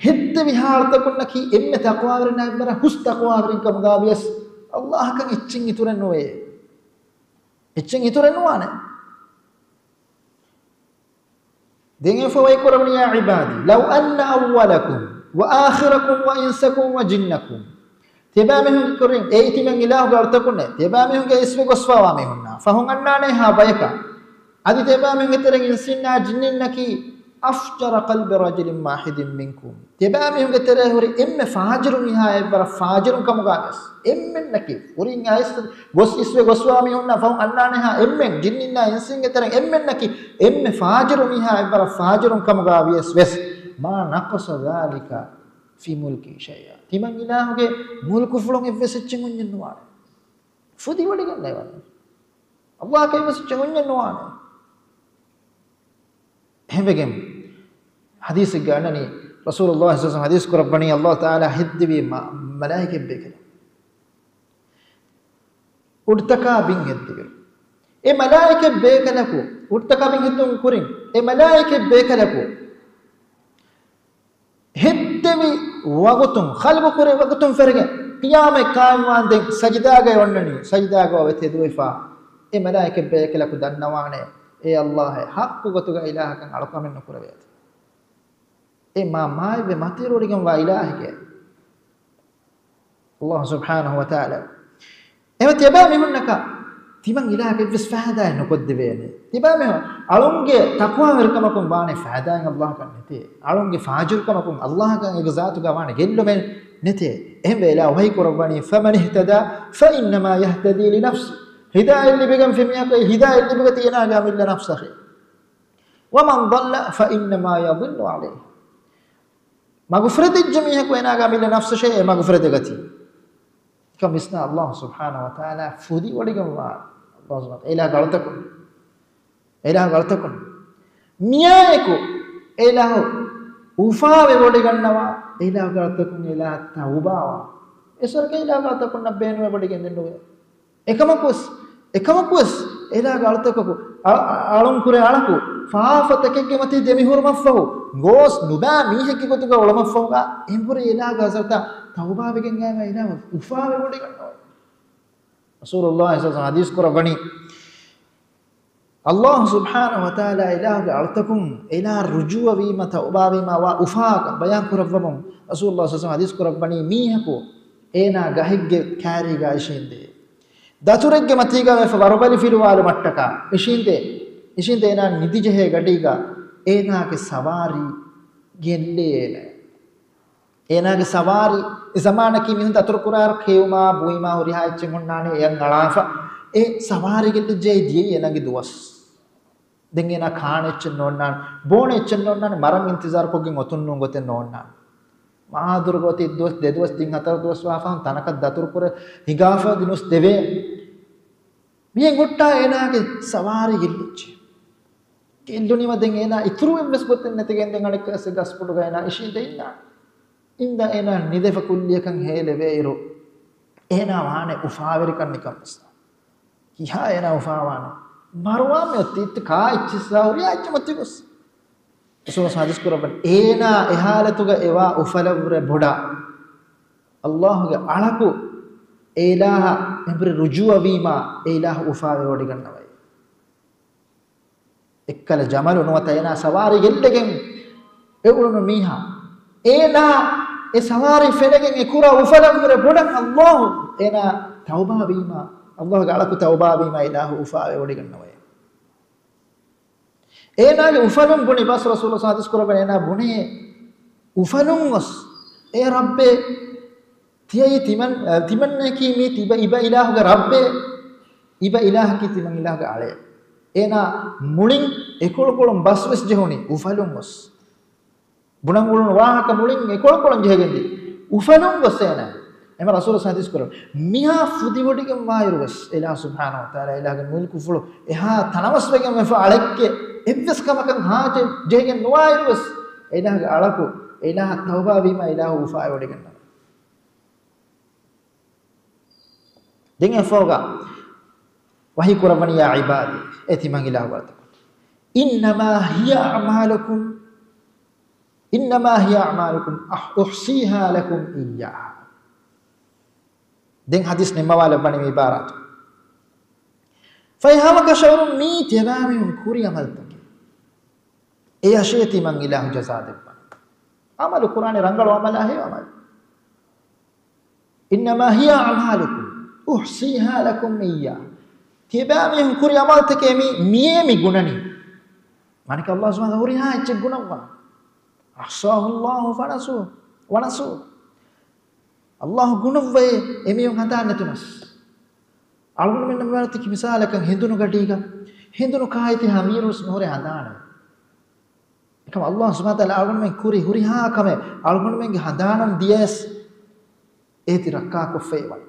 ހެއްދެވި ހާލަތަކުންނަކީ އެންމެ ތަޤްވާވެރިންނާ އެއްވަރަށް ހުސް ތަޤްވާވެރިން ކަމުގަ ވިޔަސް، ﷲ އަކަށް އެއްޗެއް އިތުރެއް ނުވޭ. އެއްޗެއް އިތުރެއް ނުވާނެ. ދެން އެފަ ވަޙީ ކުރައްވަނީ، "يا عبادي، لو أن أولكم وآخركم وإنسكم وجنكم." ތިޔަބައިމީހުން ކުރިން، އޭ ތިމަން އިލާހުގެ އަޅުތަކުންނޭ، ތިޔަބައިމީހުންގެ އިސްވެ ގޮސްފާވާ މީހުންނާ، ފަހުން އަންނާނޭ ހާ ބަޔަކަށް. އަދި ތިޔަބައިމީހުންގެ ތެރެއިން އިންސިންނާ ޖިންނިންނަކީ، "أفجر قلب رجل واحد منكم." ތިޔަބައިމީހުންގެ ތެރޭ ހުރި އެންމެ ފާޖިރު މީހާ އެއްވަރަށް ފާޖިރުން ކަމުގަ ވެސް، އެންމެންނަކީ، ކުރިން އައިސް ގޮސް އިސްވެ ގޮސްވާ މީހުންނާ ފަހުން އަންނާނޭ ހާ އެންމެން، ޖިންނިންނާ އިންސިންގެ ތެރެއިން އެންމެންނަކީ، އެންމެ ފާޖިރު މީހާ އެއްވަރަށް ފާޖިރުން ކަމުގަ ވިޔަސް ވެސް، "ما نقص ذلك في ملكي شيئا." ތިމަން އިލާހުގެ މުލްކުފުޅުން އެއްވެސް އެއްޗެއް އޮންޏެއް ނުވާނެ. ފުދިވޮޑިގެން ނެވަން. ﷲ އަކަށް އެއްވެސް އެއްޗެއް އޮންޏެއް ނުވާނެ. އެހެންވެގެން ޙަދީޘެއްގަ އަންނަނީ، ރަސޫލުﷲ ޞައްލަﷲ ޢަލައިހި ވަސައްލަމަ ޙަދީޘް ކުރައްވަނީ، ﷲ ތަޢާލާ ހެއްދެވީ މަ-، މަލާއިކަތް ބޭކަލެއް. އުޑުތަކާ ބިން ހެއްދެވިރު. އެ މަލާއިކަތް ބޭކަލަކު، އުޑުތަކާ ބިން ހެއްދުން ކުރިން، އެ މަލާއިކަތް ބޭކަލަކު ހެއްދެވި ވަގުތުން، ޚަލްޤު ކުރި ވަގުތުން ފެރިގެން، ޤިޔާމަތް ޤާއިމްވާންދެން ސަޖިދާގައި އޮންނަނީ، ސަޖިދާގަ އޮވެ ތެދުވެފަ، އެ މަލާއިކަތް ބޭކަލަކު ދަންނަވާނެ، އޭ ﷲ އޭ، ޙައްޤު ގޮތުގަ އިލާހަކަށް އަޅުކަމެއް ނުކުރެވޭތި. އެ މާ މާތްވެ މަތިވެރިވެގެންވާ އިލާހެކޭ. ﷲ ސުބްޙާނަހު ވަތަޢާލާ. އެހެންވެ ތިޔަބައިމީހުންނަކަށް ތިމަން އިލާހަކަށް އެއްވެސް ފައިދާއެއް ނުކޮށްދެވޭނެ. ތިބާމެހު އަޅުންގެ ތަޤްވާވެރިކަމަކުން ވާނެ ފައިދާއެއް އައްލާހަކަށް ނެތޭ. އަޅުންގެ ފާޖިރުކަމަކުން އައްލާހަކަށް އޭގެ ޒާތުގަ ވާނެ ގެއްލުމެއް ނެތޭ. އެހެންވެ އިލާހު ވަޙީ ކުރައްވަނީ، فمن اهتدى فإنما يهتدي لنفسه. ހިދާޔަތް ލިބިގެންފި މީހަކު އެ ހިދާޔަތް ލިބިގަތީ އޭނާގެ އަމިއްލަ ނަފްސަށޭ. ومن ضل فإنما يضل عليه. މަގުފުރެދެއްޖެ މީހަކު އޭނާގެ އަމިއްލަ ނަފްސަށޭ އެ މަގުފުރެދެގަތީ. ކަމިސްނާ އައްލާހު ސުބްޙާނަހު ވަތަޢާލާ ފުދިވޮޑިގެންވާ އައްލާހު ސުބްޙާނަހު ވަތަޢާލާގެ އަޅުތަކުން، އެއިލާހުގެ އަޅުތަކުން މިއާއެކު އެއިލާހު އުފާވެވޮޑިގަންނަވާ، އެއިލާހުގެ އަޅުތަކުން އެއިލާހަށް ތައުބާވާ. އެސޮރުކަ އެއިލާހުގެ އަޅުތަކުންނަށް ބޭނުމެވޮޑިގެންދެންނުވޭ. އެކަމަކުވެސް، އެކަމަކުވެސް އެއިލާހުގެ އަޅުތަކަކު އަ-، އަ-، އަޅުންކުރޭ އަޅަކު ފާފަތަކެއްގެ މަތީ ދެމިހުރުމަށްފަހު ގޯސް ނުބާ މީހެއްގެ ގޮތުގަ އުޅުމަށްފަހުގަ އެނބުރި އެއިލާހުގެ ހަޟްރަތަށް ތައުބާވެގެން އައިމަ އެއިލާހު އުފާވެވޮޑިގަންނަވައި. ރަސޫލުﷲ ޞައްލަﷲު ޢަލައިހި ވަސައްލަމަ ޙަދީޘް ކުރައްވަނީ، އައްލާހު ސުބްޙާނަހު ވަތަޢާލާ އެއިލާހުގެ އަޅުތަކުން އެއިލާހަށް ރުޖޫޢަވީމަ، ތައުބާވީމަ ވާ އުފާ ބަޔާން ކުރައްވަމުން ރަސޫލުﷲ ޞައްލަﷲު ޢަލައިހި ވަސައްލަމަ ޙަދީޘް ކުރައްވަނީ، މީހަކު އޭނާ ގަހެއްގެ ކާރީގަ އިށީނދޭ. ދަތުރެއްގެ މަތީގަ ވެފަ ވަރުބަލި ފިލުވާލުމަށްޓަކާ އިށީނދޭ. އިށީނދޭ އޭނާ ނިދިޖެހޭ ގަޑީގަ އޭނާގެ ސަވާރީ ގެއްލޭ އޭނާ. އޭނާގެ ސަވާރީ، އެ ޒަމާނަކީ މީހުން ދަތުރު ކުރާއިރު ކެއުމާ، ބުއިމާ ހުރިހާ އެއްޗެއް އޮންނާނެ، އެއަށް އަޅާފަ. އެ ސަވާރީ ގެއްލިއްޖެ ދިޔައީ އޭނާގެ ދުވަސް. ދެން އޭނާ ކާނެ އެއްޗެއް ނޯންނާނެ، ބޯނެ އެއްޗެއް ނޯންނާނެ، މަރަން އިންތިޒާރުކޮށްގެން އޮތުން ނޫން ގޮތެއް ނޯންނާނެ. މާދުރު ގޮތެއް ދުވަސް، ދެ ދުވަސް، ތިން ހަތަރު ދުވަސް ވާފަހުން ތަނަކަށް ދަތުރު ކުރެ ހިނގާފަ ދިނުސް ދެވޭ. މިހެން ހުއްޓާ އޭނާގެ ސަވާރީ ގެއްލިއްޖެ. ގެއްލުނީމަ ދެން އޭނާ އިތުރު އެއްވެސް ގޮތެއް ނެތިގެން ދެން އަނެއްކާސް ގަސްބުޑުގަ އޭނާ އިށީނދެ އިންނާނެ. އިންދާ އޭނާ ނިދެފަ ކުއްލިއަކަށް ހޭލެވޭއިރު، އޭނާ ވާނެ އުފާވެރިކަން ނިކަން ވެސް. ކިހާ އޭނާ އުފާވާނެ؟ މަރުވާމެ އޮތީ އިއްތި ކާ އެއްޗިއްސާ ހުރިހާ އެއްޗެއް މަތި ގޮސް. ރަސޫލު ޙަދީޘް ކުރައްވަނީ، އޭނާ އެ ހާލަތުގަ އެވާ އުފަލަށްވުރެ ބޮޑަށް އައްލާހުގެ އަޅަކު އެ އިލާހަށް އެނބުރި ރުޖޫޢަވީމާ، އެ އިލާހު އުފާވެވޮޑިގަންނަވައި. އެއްކަލަ ޖަމަލު ނުވަތަ އޭނާ ސަވާރީ ގެއްލިގެން އެ އުޅުނު މީހާ، އޭނާ އެ ސަވާރީ ފެނެގެން އެ ކުރާ އުފަލަށްވުރެ ބޮޑަށް އައްލާހު އޭނާ ތައުބާވީމާ، އައްލާހުގެ އަޅަކު ތައުބާވީމާ އިލާހު އުފާވެވޮޑިގަންނަވައި. އޭނާގެ އުފަލުން ބުނި ބަސް ރަސޫލު ޙަދީޘް ކުރައްވަނީ އޭނާ ބުނޭ އުފަލުން ގޮސް، އޭ ރައްބޭ، ތިޔައީ ތިމަން-، އަ، ތިމަންނަޔަކީ މީ ތިބަ އިބަ އިލާހުގެ ރައްބޭ، އިބަ އިލާހަކީ ތިމަން އިލާހުގެ އަޅޭ. އޭނާ މުޅިން އެކޮޅުކޮޅުން ބަސްވެސް ޖެހުނީ އުފަލުން ގޮސް. ބުނަން އުޅުނު ވާހަކަ މުޅިން އެކޮޅުކޮޅުން ޖެހިގެންދި އުފަލުން ގޮސް އޭނާ. އެމަ ރަސޫލު ޙަދީޘް ކުރަން. މިހާ ފުދިވޮޑިގެން ވާއިރު ވެސް އިލާހު ސުބްޙާނަހު ވަތަޢާލާ އިލާހުގެ މުލްކުފުޅު އެހާ ތަނަވަސްވެގެން ވެފަ އަޅެއްގެ އެއްވެސް ކަމަކަށް ހާޖަތް ޖެހިގެން ނުވާއިރު ވެސް އެ އިލާހުގެ އަޅަކު އެ އިލާހަށް ތައުބާވީމާ އިލާހު އުފާވެވޮޑިގަންނަވަ. ދެން އެފޯގަ ވަޙީ ކުރައްވަނީ، يا عبادي، އޭ ތިމަން އިލާހު އަޅުތަކުން، إنما هي أعمالكم، إنما هي أعمالكم أح-، أحصيها لكم إياها. ދެން ޙަދީޘް ނިންމަވާލައްވަނީ މި ޢިބާރާތު. ފަހެ ހަމަކަށަވަރުން މީ ތިޔަބައިމީހުން ކުރި ޢަމަލުތަކެއް. އެއަށޭ ތިމަން އިލާހު ޖަޒާ ދެއްވަނީ. ޢަމަލު ކުރާނެ ރަނގަޅު ޢަމަލާ ހެޔޮ ޢަމަލު. إنما هي أعمالكم أحصيها لكم إياها. ތިޔަބައިމީހުން ކުރި ޢަމަލުތަކޭ މީ، މިއޭ މި ގުނަނީ. މާނައަކީ އައްލާހު ސުބްޙާނަހު ވަތަޢާލާ ހުރިހާ އެއްޗެއް ގުނައްވާ. أحصاه الله فنسوه، ونسوه. އައްލާހު ގުނައްވައޭ އެމީހުން ހަނދާން ނެތުނަސް. އަޅުގަނޑުމެންނަށް މިވާނެތީ މިސާލަކަށް ހެނދުނު ގަޑީގަ ހެނދުނު ކާއެތި ހަމީރުވެސް ނުހުރޭ ހަނދާނެއް. އެކަމަ އައްލާހު ސުބްޙާނަހު ވަތަޢާލާ އަޅުގަނޑުމެން ކުރި ހުރިހާ ކަމެއް އަޅުގަނޑުމެންގެ ހަނދާނަށް ދިޔަޔަސް އޭތި ރައްކާކޮށްފައިވަނީ.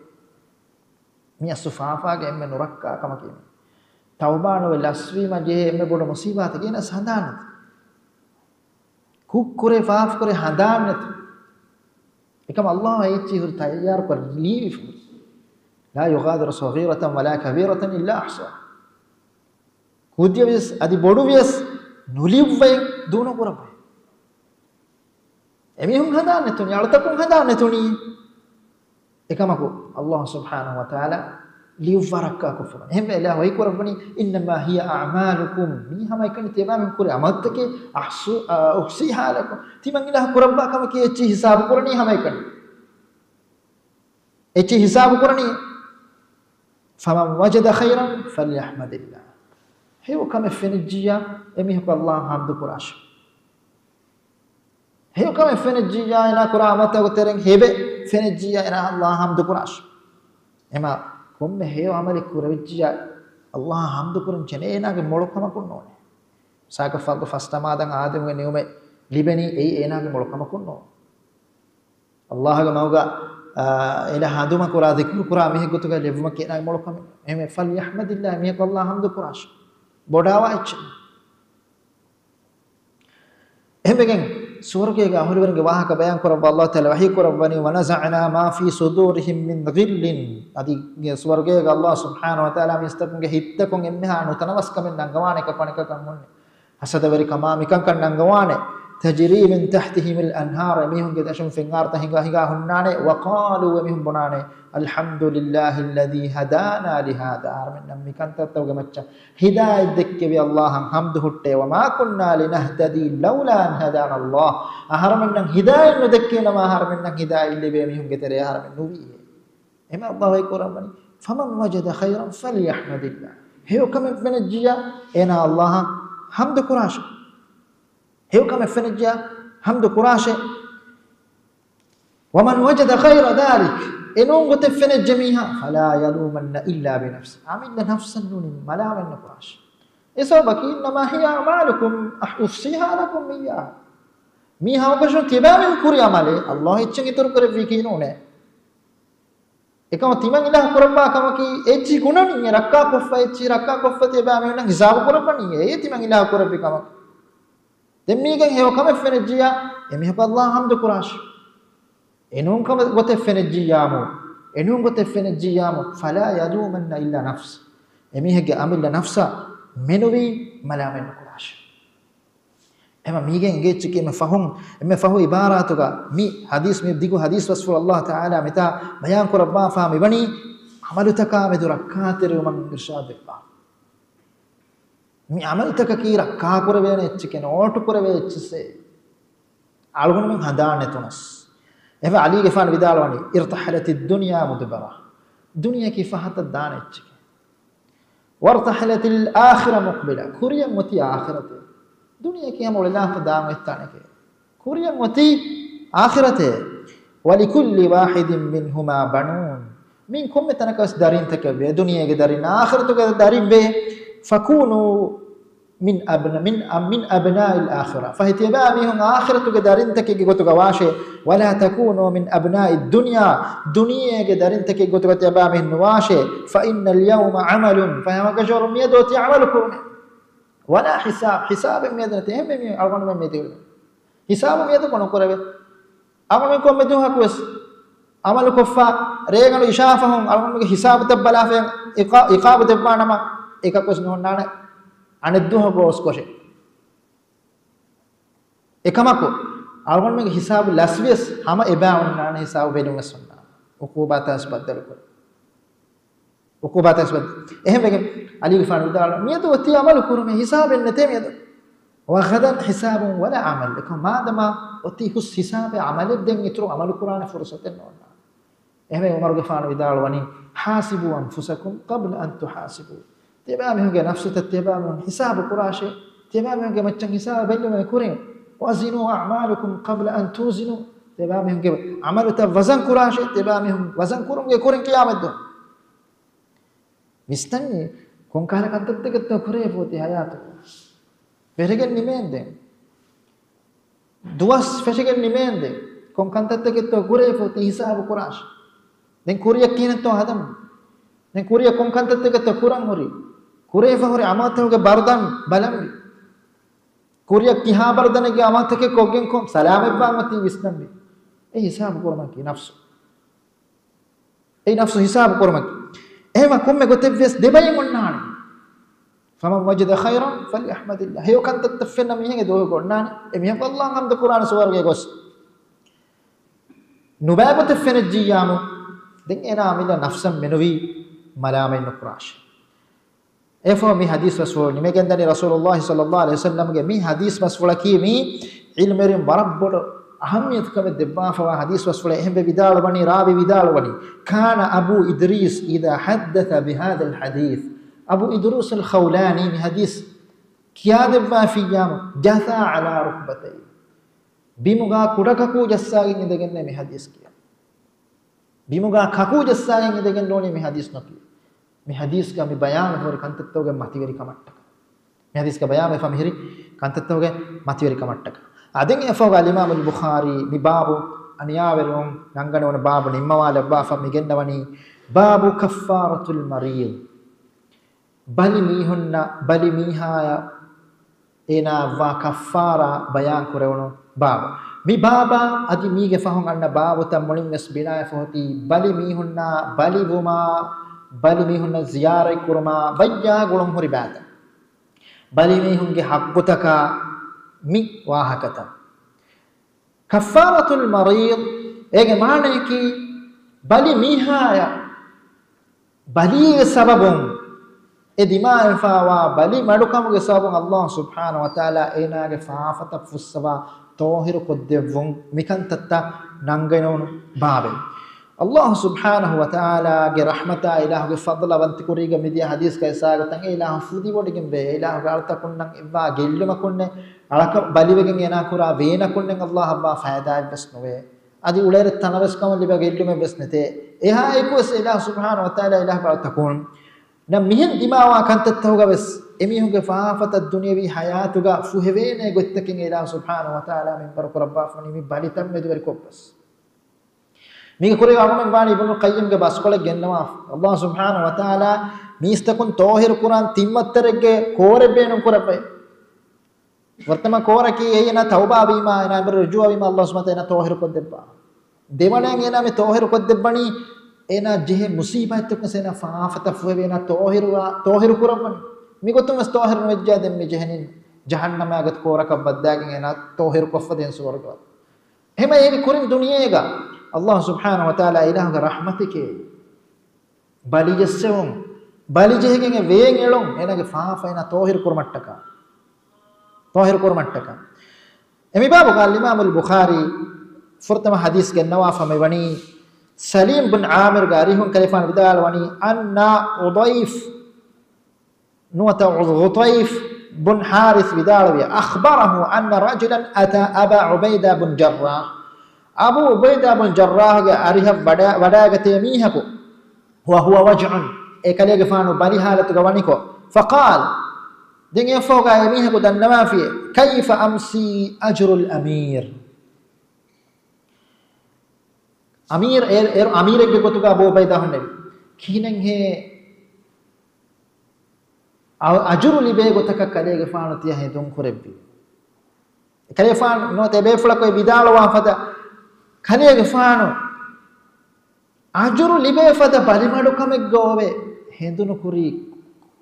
މިއަސްލު ފާފާގެ އެންމެ ނުރައްކާ ކަމަކީ މީ. ތައުބާ ނުވެ ލަސްވީމަ ޖެހޭ އެންމެ ބޮޑު މުޞީބާތަކީ އޭނަސް ހަނދާން ނެތި. ކުށް ކުރޭ ފާފަ ކުރޭ ހަނދާން ނެތި. އެކަމަ އައްލާހު އެއްޗެއް ހުރި ތައްޔާރު ކޮށް ލިޔެވިފަ. لا يغادر صغيرة ولا كبيرة إلا أحصاها. ކުދިޔަ ވިޔަސް އަދި ބޮޑު ވިޔަސް ނުލިޔުއްވައި ދޫނުކުރައްވައި. އެމީހުން ހަނދާން ނެތުނީ، އަޅުތަކުން ހަނދާން ނެތުނީ. އެކަމަކު އައްލާހު ސުބްޙާނަހު ވަތަޢާލާ ލިޔުއްވާ ރައްކާކޮށްފަ. އެހެންވެ އިލާހު ވަޙީ ކުރައްވަނީ، إنما هي أعمالكم. މީ ހަމައެކަނި ތިޔަބައިމީހުން ކުރި ޢަމަލުތަކެއް، أحصو-، أحصيها لكم. ތިމަން އިލާހު ކުރައްވާ ކަމަކީ އެއްޗެއް ހިސާބު ކުރަނީ ހަމައެކަނި. އެއްޗެއް ހިސާބު ކުރަނީ. فمن وجد خيرا فليحمد الله. ހެޔޮ ކަމެއް ފެނިއްޖިއްޔާ އެމީހަކު ﷲ އަށް ޙަމްދު ކުރާށޭ. ހެޔޮ ކަމެއް ފެނިއްޖިއްޔާ އޭނާ ކުރާ ޢަމަލުތަކުގެ ތެރެއިން ހެޔޮ ކަމެއް ފެނިއްޖިއްޔާ އޭނާ ﷲ އަށް ޙަމްދު ކުރާށޭ. އެމަ ކޮންމެ ހެޔޮ ޢަމަލެއް ކުރެވިއްޖިއްޔާ ﷲ އަށް ޙަމްދު ކުރަން ޖެހޭ އޭނާގެ މޮޅު ކަމަކުން ނޫނޭ. ސާކަށް ފަރުޟު ފަސް ނަމާދަށް އާދެމުގެ ނިޢުމަތް ލިބެނީ އެއީ އޭނާގެ މޮޅު ކަމަކުން ނޫން. ﷲގެ މަގުގަ، އާ، އެނާ ހަނދުމަ ކުރާ ޒިކުރު ކުރާ މީހެއް ގޮތުގަ ލެއްވުމަކީ އޭނާގެ މޮޅު ކަމެއް. އެހެންވެ، فليحمد الله، މީހަކު ﷲ އަށް ޙަމްދު ކުރާށޭ. ބޮޑާވާ އެއްޗެއް. އެހެންވެގެން ސުވަރުގޭގެ އަހުލުވެރިންގެ ވާހަކަ ބަޔާން ކުރައްވާ ﷲ ތަޢާލާ ވަޙީ ކުރައްވަނީ، ونزعنا ما في صدورهم من غل. އަދި ސުވަރުގޭގެ ﷲ ސުބްޙާނަހޫ ވަތަޢާލާ މީސްތަކުންގެ ހިތްތަކުން އެންމެހާ ނުތަނަވަސްކަމެއް ނަންގަވާނެ، އެކަކު އަނެކަކަށް ހުންނެ ހަސަދަވެރިކަމާ މިކަންކަން ނަންގަވާނެ. تجري من تحتهم الأنهار، އެމީހުންގެ ދަށުން ފެންއާރުތައް ހިނގާ ހިނގާ ހުންނާނެ. وقالوا، އެމީހުން ބުނާނެ، الحمد لله الذي هدانا لهذا، އަހަރެމެންނަށް މިކަންތައްތަކުގެ މައްޗަށް ހިދާޔަތް ދެއްކެވި ﷲ އަށް ޙަމްދު ހުއްޓޭ. وما كنا لنهتدي لولا أن هدانا الله، އަހަރެމެންނަށް ހިދާޔަތް ނުދެއްކެވިނަމަ އަހަރެމެންނަށް ހިދާޔަތް ލިބޭ މީހުންގެ ތެރޭ އަހަރެމެން ނުވީ. އެހެންވެ ﷲ ވަޙީ ކުރައްވަނީ، فمن وجد خيرا فليحمد الله. ހެޔޮ ކަމެއް ފެނިއްޖިއްޔާ އޭނާ ﷲ އަށް ޙަމްދު ކުރާށޭ. ހެޔޮ ކަމެއް ފެނިއްޖިއްޔާ ޙަމްދު ކުރާށޭ. ومن وجد غير ذلك، އެނޫން ގޮތެއް ފެނިއްޖެ މީހާ، فلا يلومن إلا بنفسه، އަމިއްލަ ނަފްސަށް ނޫނީ މަލާމަތް ނުކުރާށޭ. އެ ސަބަބަކީ، إنما هي أعمالكم أحصيها لكم إياها. މީ ހަމަކަށަވަރުން ތިޔަބައިމީހުން ކުރި ޢަމަލެއް، ﷲ އެއްޗެއް އިތުރު ކުރެއްވީކީ ނޫނޭ. އެކަމަކު ތިމަން އިލާހު ކުރައްވާ ކަމަކީ، އެއްޗިހި ގުނަނީ، ރައްކާކޮށްފަ އެއްޗިހި ރައްކާކޮށްފަ ތިޔަބައިމީހުންނަށް ހިސާބު ކުރައްވަނީ، އެއީ ތިމަން އިލާހު ކުރެއްވި ކަމަކީ. ދެން މީގެން ހެޔޮ ކަމެއް ފެނިއްޖިއްޔާ، އެމީހަކު ﷲ އަށް ޙަމްދު ކުރާށޭ. އެނޫން ކަމެއް ގޮތެއް ފެނިއްޖިއްޔާމު، އެނޫން ގޮތެއް ފެނިއްޖިއްޔާމު، فلا يلومن إلا نفسه. އެމީހެއްގެ އަމިއްލަ ނަފްސަށް މެނުވީ މަލާމަތް ނުކުރާށޭ. އެމަ މީގެ އެނގޭ އެއްޗަކީ އެންމެ ފަހުން، އެންމެ ފަހު ޢިބާރާތުގަ މި ޙަދީޘް، މި ދިގު ޙަދީޘް ބަސްފުޅު ﷲ ތަޢާލާ މިތާ ބަޔާން ކުރައްވާފާ މިވަނީ ޢަމަލުތަކާ މެދު ރައްކާތެރިވުމަށް އިރްޝާދު ދެއްވާ. މި ޢަމަލުތަކަކީ ރައްކާކުރެވޭނެ އެއްޗެކޭ، ނޯޓު ކުރެވޭ އެއްޗެއްސޭ. އަޅުގަނޑުމެން ހަނދާން ނެތުނަސް. އެހެންވެ ޢަލީގެފާނު ވިދާޅުވަނީ، ارتحلت الدنيا مدبرة. ދުނިޔެއަކީ ފަހަތަށް ދާނެ އެއްޗެކޭ. وارتحلت الآخرة مقبلة. ކުރިޔަށް އޮތީ އާޚިރަތޭ. ދުނިޔެއަކީ ހަމަ އުޅެލާފަ ދާން އޮތް ތަނެކޭ. ކުރިޔަށް އޮތީ އާޚިރަތޭ. ولكل واحد منهما بنون. މިއިން ކޮންމެ ތަނަކަށް ވެސް ދަރިންތަކެއް ވޭ. ދުނިޔޭގެ ދަރިން، އާޚިރަތުގެ ދަރިން ވޭ. فكونوا من أبن-، من، من أبناء الآخرة. ފަހެ ތިޔަބައިމީހުން އާޚިރަތުގެ ދަރިންތަކެއްގެ ގޮތުގަ ވާށޭ. ولا تكونوا من أبناء الدنيا. ދުނިޔޭގެ ދަރިންތަކެއްގެ ގޮތުގަ ތިޔަބައިމީހުން ނުވާށޭ. فإن اليوم عمل. ފަހެ ހަމަކަށަވަރުން މިއަދު އޮތީ ޢަމަލު ކުރުމެއް. ولا حساب. ހިސާބެއް މިއަދު ނެތޭ. އެހެންވެ މި އަޅުގަނޑުމެން މި ދެވި ހިސާބު މިއަދު ނުކުރެވޭ. އަޅުގަނޑު ކޮންމެ ދުވަހަކު ވެސް ޢަމަލު ކޮށްފަ، ރޭގަނޑު އިށާފަހުން އަޅުގަނޑުގެ ހިސާބުތައް ބަލާފަ އިޤާ-، އިޤާބު ދެއްވާނަމަ، އެކަކު ވެސް ނޯންނާނެ. އަނެއް ދުވަހަކު ގޮސް ކޮށެ. އެކަމަކު، އަޅުގަނޑުމެންގެ ހިސާބު ލަސްވިޔަސް ހަމަ އެބައި އޮންނާނެ، ހިސާބު ބެލުން ވެސް އޮންނާނެ. ޢުޤޫބާތައް ވެސް ބައްދަލުކުރޭ. ޢުޤޫބާތައް ވެސް ބައްދަލު. އެހެންވެގެން ޢަލީގެފާނު ވިދާޅުވި، މިއަދު އޮތީ ޢަމަލު ކުރުމެއް، ހިސާބެއް ނެތޭ މިއަދު. وغدا حساب ولا عمل. އެކަމަކު މާދަމާ އޮތީ ހުސް ހިސާބެއް، ޢަމަލެއް، ދެން އިތުރު ޢަމަލު ކުރާނެ ފުރުޞަތެއް ނޯންނާނެ. އެހެންވެ ޢުމަރުގެފާނު ވިދާޅުވަނީ، حاسبوا أنفسكم قبل أن تحاسبوا. ތިޔަބައިމީހުންގެ ނަފްސުތައް ތިޔަބައިމީހުން ހިސާބު ކުރާށޭ. ތިޔަބައިމީހުންގެ މައްޗަށް ހިސާބު ބެއްލުމުގެ ކުރިން، وزنوا أعمالكم قبل أن توزنوا. ތިޔަބައިމީހުންގެ ޢަމަލުތައް ވަޒަން ކުރާށޭ. ތިޔަބައިމީހުން ވަޒަން ކުރުމުގެ ކުރިން ޤިޔާމަތްދުވަހު. ވިސްނަންޏީ، ކޮންކަހަލަ ކަންތައްތަކެއްތޯ ކުރެވިފަ އޮތީ ޙަޔާތުގަ. ފެށިގެން ނިމޭންދެން. ދުވަސް ފެށިގެން ނިމޭންދެން. ކޮން ކަންތައްތަކެއްތޯ ކުރެވިފަ އޮތީ ހިސާބު ކުރާށޭ. ދެން ކުރިޔަށް ކިހިނެއްތޯ ހަދަން. ދެން ކުރިޔަށް ކޮން ކަންތައްތަކެއްތޯ ކުރަން ހުރީ. ކުރެވިފަ ހުރި ޢަމަލުތަކުގެ ބަރުދަން ބަލަންވީ. ކުރިޔަށް ކިހާ ބަރުދަނެއްގެ ޢަމަލުތަކެއް ކޮށްގެން ކޮން ސަލާމަތްވާން އޮތީ ވިސްނަންވީ. އެ ހިސާބު ކުރުމަކީ ނަފްސު. އެ ނަފްސު ހިސާބު ކުރުމަކީ. އެހެންވެ ކޮންމެ ގޮތެއްވިޔަސް ދެބައިން އޮންނާނެ. فمن وجد خيرا فليحمد الله. ހެޔޮ ކަންތައްތައް ފެންނަ މީހެއްގެ ދުވަހުގަ އޮންނާނެ. އެ މީހަކު ﷲ އަށް ޙަމްދު ކުރާނެ ސުވަރުގެ ގޮސް. ނުބައި ގޮތެއް ފެނިއްޖިއްޔާމު، ދެން އޭނާ އަމިއްލަ ނަފްސަށް މެނުވީ މަލާމަތް ނުކުރާށޭ. އެފޯ މި ޙަދީޘް ބަސްފުޅު ނިމެގެންދަނީ ރަސޫލުﷲ ޞައްލަﷲ ޢަލައިހި ވަސައްލަމްގެ މި ޙަދީޘް ބަސްފުޅަކީ މީ ޢިލްމުވެރިން ވަރަށް ބޮޑު އަހައްމިޔަތު ކަމެއް ދެއްވާފަވާ ޙަދީޘް ބަސްފުޅެއް. އެހެންވެ ވިދާޅުވަނީ، ރާވީ ވިދާޅުވަނީ، كان أبو إدريس إذا حدث بهذا الحديث، އަބޫ އިދުރޫސުލް ޚައުލާނީ މި ޙަދީޘް ކިޔާދެއްވާފިއްޔާމު، جثى على ركبتيه. ބިމުގާ ކުޑަކަކޫ ޖައްސާގެން އިނދެގެންނޭ މި ޙަދީޘް ކިޔަން. ބިމުގާ ކަކޫ ޖައްސާގެން އިނދެގެން ނޫނީ މި ޙަދީޘް ނުކިޔަން. މި ޙަދީޘްގަ މި ބަޔާން ހުރި ކަންތައްތަކުގެ މަތިވެރިކަމަށްޓަކާ. މި ޙަދީޘްގަ ބަޔާންވެފަ މިހިރި ކަންތައްތަކުގެ މަތިވެރިކަމަށްޓަކާ. އާދެން އެފަހުގަ އަލްއިމާމުލް ބުޚާރީ މި ބާބު އަނިޔާވެރިވުން ނަންގަނެވުނު ބާބު ނިންމަވާލައްވާފަ މިގެންނަވަނީ، باب كفارة المريض. ބަލި މީހުންނަށް، ބަލި މީހާޔަށް އޭނާއަށްވާ ކައްފާރާ ބަޔާން ކުރެވުނު ބާބު. މި ބާބާ އަދި މީގެ ފަހުން އަންނަ ބާބުތައް މުޅިން ވެސް ބިނާވެފަ ހޮތީ ބަލި މީހުންނާ ބަލިވުމާ، ބަލި މީހުންނަށް ޒިޔާރަތް ކުރުމާ ވައްޔާ ގުޅުން ހުރި ބައިތައް. ބަލި މީހުންގެ ޙައްޤުތަކާ މި ވާހަކަތައް. كفارة المريض، އޭގެ މާނަޔަކީ، ބަލި މީހާޔަށް ބަލީގެ ސަބަބުން، އެ ދިމާވެފައިވާ ބަލި މަޑުކަމުގެ ސަބަބުން އައްލާހު ސުބްޙާނަހު ވަތަޢާލާ އޭނާގެ ފާފަތައް ފުއްސަވާ ޠާހިރު ކޮށްދެއްވުން، މިކަންތައްތައް ނަންގަނެވުނު ބާބެއް. އައްލާހު ސުބްޙާނަހު ވަތަޢާލާގެ ރަޙްމަތާ، އިލާހުގެ ފަޟްލާ ވަންތިކުރީގަ މިދިޔަ ޙަދީޘްގައި އެސާގަތަން އެ އިލާހު ފުދިވޮޑިގެންވޭ. އެ އިލާހުގެ އަޅުތަކުންނަށް އެއްވާ ގެއްލުމަކުންނެއް، އަޅަކަށް ބަލިވެގެން އޭނާ ކުރާ ވޭނަކުންނެއް އައްލާހަށްވާ ފައިދާއެއްވެސް ނުވޭ. އަދި އުޅޭރެއް ތަނަވެސް ކަމަށް ލިބޭ ގެއްލުމެއްވެސް ނެތޭ. އެހާއެކުވެސް އިލާހު ސުބްޙާނަހު ވަތަޢާލާ އިލާހުގެ އަޅުތަކުންނަށް މިހެން ދިމާވާ ކަންތައްތަކުގަވެސް އެމީހުންގެ ފާފަތައް ދުނިޔަވީ ޙަޔާތުގަ ފުހެވޭނެ ގޮތްތަކެއް އިލާހު ސުބްޙާނަހު ވަތަޢާލާ މިންވަރު ކުރައްވާފަ ވަނީ މި ބަލިތައް މެދުވެރިކޮށްވެސް. މީގެ ކުރީގަ އަޅުގަނޑުމެން ވާނީ އިބްނުލް ޤައްޔިމްގެ ބަސްކޮޅެއް ގެންނަވާފަ. އައްލާހު ސުބްޙާނަހު ވަތަޢާލާ މީސްތަކުން ޠާހިރު ކުރާން ތިން ވައްތަރެއްގެ ކޯރެއް ބޭނުން ކުރައްވައި. ފުރަތަމަ ކޯރަކީ އެއީ އޭނާ ތައުބާވީމާ، އޭނާ އެނބުރި ރުޖޫޢަވީމާ އައްލާހު ސުބްޙާނަހު ވަތަޢާލާ އޭނާ ޠާހިރު ކޮށްދެއްވާ. ދެވަނައިން އޭނާ މި ޠާހިރު ކޮށްދެއްވަނީ، އޭނާ ޖެހޭ މުޞީބާތްތަކުން އޭނާ ފާފަތައް ފުހެވި އޭނާ ޠާހިރުވާ، ޠާހިރު ކުރައްވަނީ. މިގޮތުން ވެސް ޠާހިރު ނުވެއްޖާ ދެން މި ޖެހެނީ ޖަހަންނަމާ ގޮތަށް ކޯރަކަށް ވައްދާގެން އޭނާ ޠާހިރު ކޮށްފަ ދޭން ސުވަރުގަ. އެހެމަ އޭގެ ކުރިން ދުނިޔޭގަ އައްލާހު ސުބްޙާނަހު ވަތަޢާލާ އިލާހުގެ ރަޙްމަތެކޭ. ބަލި ޖެއްސެވުން، ބަލި ޖެހިގެން އެ ވޭން އެޅުން، އޭނާގެ ފާފަ އޭނާ ޠާހިރު ކުރުމަށްޓަކާ. ޠާހިރު ކުރުމަށްޓަކާ. އެ މި ބާބުގަ އަލްއިމާމުލް ބުޚާރީ ފުރަތަމަ ޙަދީޘް ގެންނަވާފަ މިވަނީ، ސަލީމް ބުން ޢާމިރުގެ އަރިހުން ކަލޭފާނު ވިދާޅުވަނީ، އަންނަ ޢުޟައިފް ނުވަތަ ޣުޠައިފް ބުން ޙާރިޘް ވިދާޅުވި، أخبره أن رجلا أتى أبا عبيدة بن جراح. އަބޫ ޢުބައިދާ ބުން ޖައްރާޙުގެ އަރިހަށް ވަޑަ-، ވަޑައިގަތޭ މީހަކު، وهو وجع، އެ ކަލޭގެފާނު ބަލި ޙާލަތުގަ ވަނިކޮށް، فقال، ދެން އެއަށްފަހުގަ އެ މީހަކު ދަންނަވާފި، كيف أمسي أجر الأمير؟ އަމީރު، އޭރު، އޭރު އަމީރެއްގެ ގޮތުގަ އަބޫ ޢުބައިދާ ހުންނެވި. ކިހިނެއްހޭ އަ-، އަޖުރު ލިބޭ ގޮތަކަށް ކަލޭގެފާނު ތިޔަ ހެނދުން ކުރެއްވީ. ކަލޭގެފާނު ނުވަތަ އެބޭފުޅަކު އެ ވިދާޅުވާ ފަދަ ކަލޭގެފާނު އަޖުރު ލިބޭ ފަދަ ބަލިމަޑުކަމެއްގަ އޮވެ ހެނދުނު ކުރީ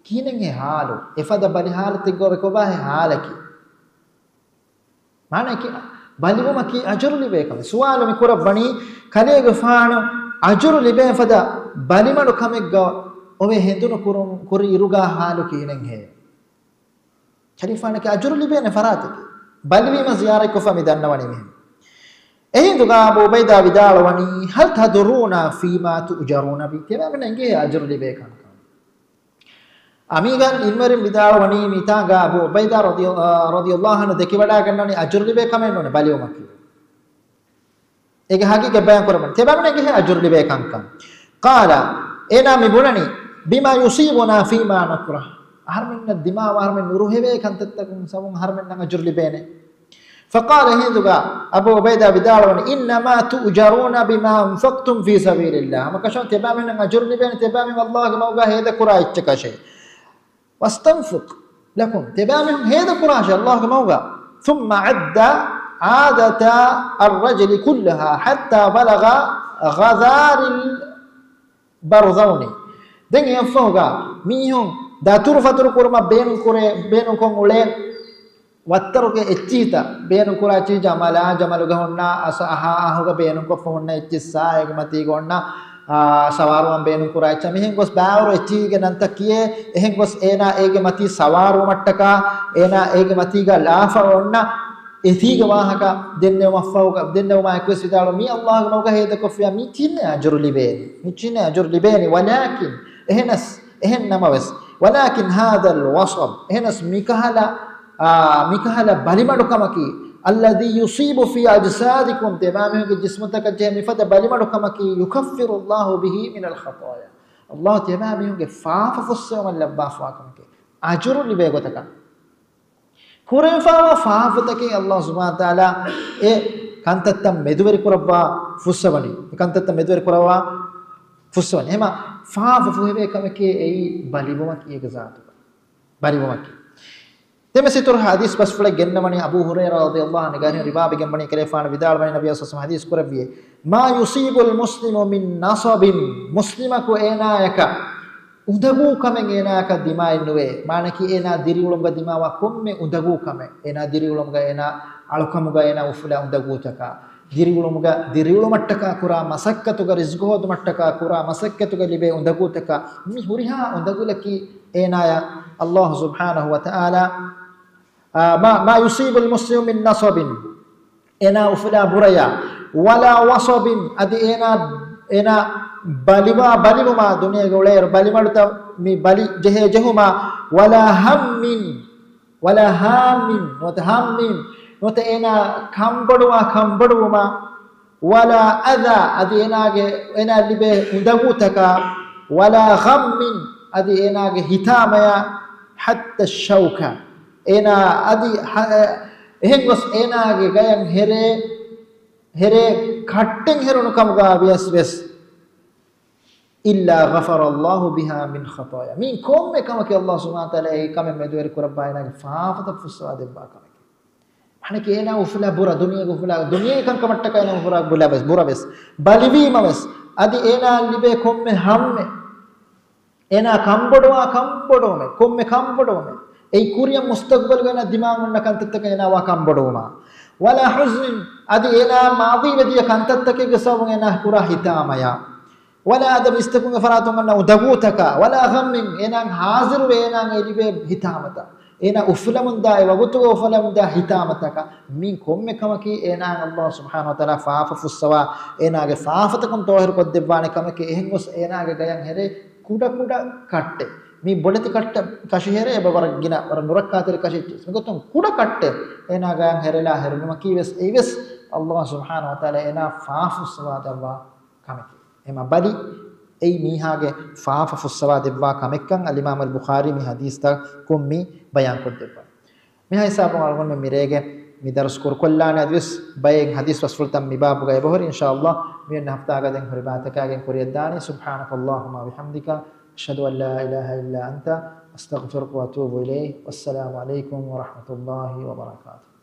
ކިހިނެއްހޭ ޙާލު؟ އެފަދަ ބަލި ޙާލަތެއްގަ އޮވެ ކޮބާހޭ ޙާލަކީ؟ މާނައަކީ ބަލިވުމަކީ އަޖުރު ލިބޭ ކަމެއް. ސުވާލު މި ކުރައްވަނީ، ކަލޭގެފާނު އަޖުރު ލިބޭ ފަދަ ބަލިމަޑު ކަމެއްގަ އޮވެ ހެނދުނު ކުރުން، ކުރި އިރުގަ ޙާލު ކިހިނެއްހޭ؟ ކަލޭގެފާނަކީ އަޖުރު ލިބޭނެ ފަރާތެކޭ. ބަލިވީމަ ޒިޔާރަތްކޮށްފަ މި ދަންނަވަނީ މިހެން. އެހިނދުގަ އަބޫ ޢުބައިދާ ވިދާޅުވަނީ، هل تدرون فيما تؤجرون به؟ ތިޔަބައިމީހުންނަށް އެނގޭ އަޖުރު ލިބޭ ކަންކަން؟ އަމީގަން އިލްމުވެރިން ވިދާޅުވަނީ މިތާގަ އަބޫ ޢުބައިދާ ރަޟިޔަ-، ރަޟިޔަﷲ ޢަންހު ދެކިވަޑައިގަންނަވަނީ އަޖުރު ލިބޭ ކަމެއް ނޫނޭ ބަލިވުމަކީ. އޭގެ ޙަޤީޤަތް ބަޔާން ކުރަމުން. ތިޔަބައިމީހުންނަށް އެނގޭ އަޖުރު ލިބޭ ކަންކަން. قال، އޭނާ މި ބުނަނީ، بما يصيبنا فيما نكره. އަހަރުމެންނަށް ދިމާވާ އަހަރުމެން ނުރުހެވޭ ކަންތައްތަކުން ސަބަބުން އަހަރުމެންނަށް އަޖުރު ލިބޭނެ. فقال، އެހިނދުގަ އަބޫ ޢުބައިދާ ވިދާޅުވަނީ، إنما تؤجرون بما أنفقتم في سبيل الله. ހަމަކަށަވަރުން ތިޔަބައިމީހުންނަށް އަޖުރު ލިބޭނެ ތިޔަބައިމީހުން ﷲ ގެ މަގުގަ ހޭދަކުރާ އެއްޗަކަށޭ. واستنفق لكم، ތިޔަބައިމީހުން ހޭދަކުރާށޭ ﷲ ގެ މަގުގަ. ثم عد عادة الرجل كلها حتى بلغ غذار البرذون. ދެން އެއަށްފަހުގަ މީހުން ދަތުރުފަތުރު ކުރުމަށް ބޭނުން ކުރޭ، ބޭނުންކޮށް އުޅޭ ވައްތަރުގެ އެއްޗިހިތައް ބޭނުންކުރާ އެއްޗިހި ޖަމަލާ، ޖަމަލުގަ ހުންނަ އަސަ އަހާ އަހުގަ ބޭނުންކޮށްފަ ހުންނަ އެއްޗިހި ސާ، އޭގެ މަތީގަ ހުންނަ، އާ، ސަވާރުވާން ބޭނުންކުރާ އެއްޗިހި. މިހެން ގޮސް ބައިވަރު އެއްޗިހީގެ ނަންތައް ކިޔޭ، އެހެން ގޮސް އޭނާ އޭގެ މަތީ ސަވާރުވުމަށްޓަކާ، އޭނާ އޭގެ މަތީގަ ލާފަ އޮންނަ އެތީގެ ވާހަކަ ދެންނެވުމަށްފަހުގަ، ދެންނެވުމާ އެކުވެސް ވިދާޅުވި، މީ ﷲ ގެ މަގުގަ ހޭދަކޮށްފިޔާ މި ޗިހިނެއް އަޖުރު ލިބޭނީ. މި ޗިހިނެއް އަޖުރު ލިބޭނީ. ولكن، އެހެނަސް، އެހެން ނަމަވެސް، ولكن هذا الوصب، އެހެނަސް މިކަހަލަ، އާ، މިކަހަލަ ބަލިމަޑުކަމަކީ، الذي يصيب في أجسادكم، ތިޔަބައިމީހުންގެ ޖިސްމުތަކަށް ޖެހޭ މިފަދަ ބަލިމަޑުކަމަކީ، يكفر الله به من الخطايا، ﷲ ތިޔަބައިމީހުންގެ ފާފަ ފުއްސެވުމަށް ލައްވާފަވާ ކަމެކޭ، އަޖުރު ލިބޭ ގޮތަކަށް. ކުރެންފާވާ ފާފަތަކެއް ﷲ ސުބްޙާނަހޫ ވަތަޢާލާ އެ ކަންތައްތައް މެދުވެރި ކުރައްވާ ފުއްސަވަނީ. އެ ކަންތައްތައް މެދުވެރި ކުރައްވާ ފުއްސަވަނީ. އެހެމަ ފާފަ ފުހެވޭ ކަމެކޭ އެއީ ބަލިވުމަކީ އޭގެ ޒާތުގަ. ބަލިވުމަކީ. ދެމެސިތުރު ޙަދީޘް ބަސްފުޅެއް ގެންނަވަނީ އަބޫ ހުރައިރާ ރަޟިޔަﷲ ޢަންހު ގާތުން ރިވާވެގެން ވަނީ ކަލޭފާނު ވިދާޅުވަނީ ނަބިއްޔާ ޞައްލަﷲ ޢަލައިހި ވަސައްލަމަ ޙަދީޘް ކުރެއްވިއޭ، ما يصيب المسلم من نصب، މުސްލިމަކު އޭނާޔަކަށް އުނދަގޫ ކަމެއް އޭނާއަކަށް ދިމާއެއް ނުވޭ. މާނައަކީ އޭނާ ދިރިއުޅުމުގަ ދިމާވާ ކޮންމެ އުނދަގޫ ކަމެއް، އޭނާ ދިރިއުޅުމުގަ އޭނާ އަޅުކަމުގަ އޭނާ އުފުލާ އުނދަގޫތަކާ، ދިރިއުޅުމުގަ ދިރިއުޅުމަށްޓަކާ ކުރާ މަސައްކަތުގަ ރިޒްގު ހޯދުމަށްޓަކާ ކުރާ މަސައްކަތުގަ ލިބޭ އުނދަގޫތަކާ، މި ހުރިހާ އުނދަގުލަކީ އޭނާޔަށް ﷲ ސުބްޙާނަހޫ ވަތަޢާލާ، އާ، ما، ما يصيب المسلم من نصب، އޭނާ އުފުލާ ބުރަޔާ، ولا وصب، އަދި އޭނާ، އޭނާ ބަލިވާ ބަލިވުމާ، ދުނިޔޭގަ އުޅޭއިރު ބަލިމަޑުތައް މި ބަލި ޖެހޭ ޖެހުމާ، ولا هم، ولا هام، ނުވަތަ ހައްމް، ނުވަތަ އޭނާ ކަންބޮޑުވާ ކަންބޮޑުވުމާ، ولا أذى، އަދި އޭނާގެ، އޭނާ ލިބޭ އުނދަގޫތަކާ، ولا غم، އަދި އޭނާގެ ހިތާމަޔާ، حتى الشوكة، އޭނާ އަދި ހަ-، އެހެން ގޮސް އޭނާގެ ގަޔަށް ހެރޭ، ހެރޭ ކައްޓެއް ހެރުނު ކަމުގަ ވިޔަސް ވެސް، إلا غفر الله بها من خطاياه، މި ކޮންމެ ކަމަކީ ﷲ ސުބްޙާނަހޫ ވަތަޢާލާ އެ ކަމެއް މެދުވެރި ކުރައްވާ އޭނާގެ ފާފަތައް ފުއްސަވާ ދެއްވާ ކަމެކޭ. މާނައަކީ އޭނާ އުފުލާ ބުރަ، ދުނިޔޭގެ އުފުލާ، ދުނިޔޭގެ ކަންކަމަށްޓަކާ އޭނާ އުފުލާ ބުރަ ވެސް، ބުރަ ވެސް، ބަލިވީމަ ވެސް، އަދި އޭނާ ލިބޭ ކޮންމެ ހައްމެއް، އޭނާ ކަންބޮޑުވާ ކަންބޮޑުވުމެއް، ކޮންމެ ކަންބޮޑުވުމެއް، އެއީ ކުރިއަށް މުސްތަޤްބަލުގަ އޭނާ ދިމާވަންނަ ކަންތައްތަކަށް އޭނާ ވާ ކަންބޮޑުވުމާ، ولا حزن، އަދި އޭނާ މާޟީވެ ދިޔަ ކަންތައްތަކެއްގެ ސަބަބުން އޭނާ ކުރާ ހިތާމަޔާ، ولا أذى، މީސްތަކުންގެ ފަރާތުން އަންނަ އުނދަގޫތަކާ، ولا غم، އޭނާ ހާޒިރުވެ އޭނާ އެ ލިބޭ ހިތާމަތައް، އޭނާ އުފުލަމުންދާ އެ ވަގުތުގަ އުފުލަމުންދާ ހިތާމަތަކަށް، މި ކޮންމެ ކަމަކީ އޭނާއަށް ﷲ ސުބްޙާނަހޫ ވަތަޢާލާ ފާފަ ފުއްސަވާ، އޭނާގެ ފާފަތަކުން ޠާހިރު ކޮށްދެއްވާނެ ކަމެކޭ. އެހެން ގޮސް އޭނާގެ ގަޔަށް ހެރޭ ކުޑަ ކުޑަ ކައްޓެއް، މި ބޮޑެތި ކައްޓަށް ކަށި ހެރޭ އެބަ ވަރަށް ގިނަ ވަރަށް ނުރައްކާތެރި ކަށި، މިގޮތުން ކުޑަ ކައްޓެއް އޭނާ ގަޔަށް ހެރެލާ ހެރުނުމަކީ ވެސް އެއީ ވެސް ﷲ ސުބްޙާނަހޫ ވަތަޢާލާ އޭނާ ފާފަ ފުއްސަވާ ދެއްވާ ކަމެކޭ. އެމަ ބަލި އެއީ މީހާގެ ފާފަ ފުއްސަވާ ދެއްވާ ކަމެއްކަން އަލްއިމާމު އަލްބުޚާރީ މި ޙަދީޘްތަކުން މި ބަޔާން ކޮށްދެއްވާ. މިހާ ހިސާބުން އަޅުގަނޑުމެން މިރޭގެ މި ދަރުސް ކުރުކޮށްލާނެ. އަދިވެސް ބައެއް ޙަދީޘް ބަސްފުޅުތައް މި ބާބުގަ އެބަހުރި. އިންޝާﷲ މިއޮންނަ ހަފްތާގަ ދެން ހުރި ބައިތަކާގެން ކުރިއަށްދާނީ. سبحانك اللهم وبحمدك، أشهد أن لا إله إلا أنت، أستغفرك وأتوب إليك. والسلام عليكم ورحمة الله وبركاته.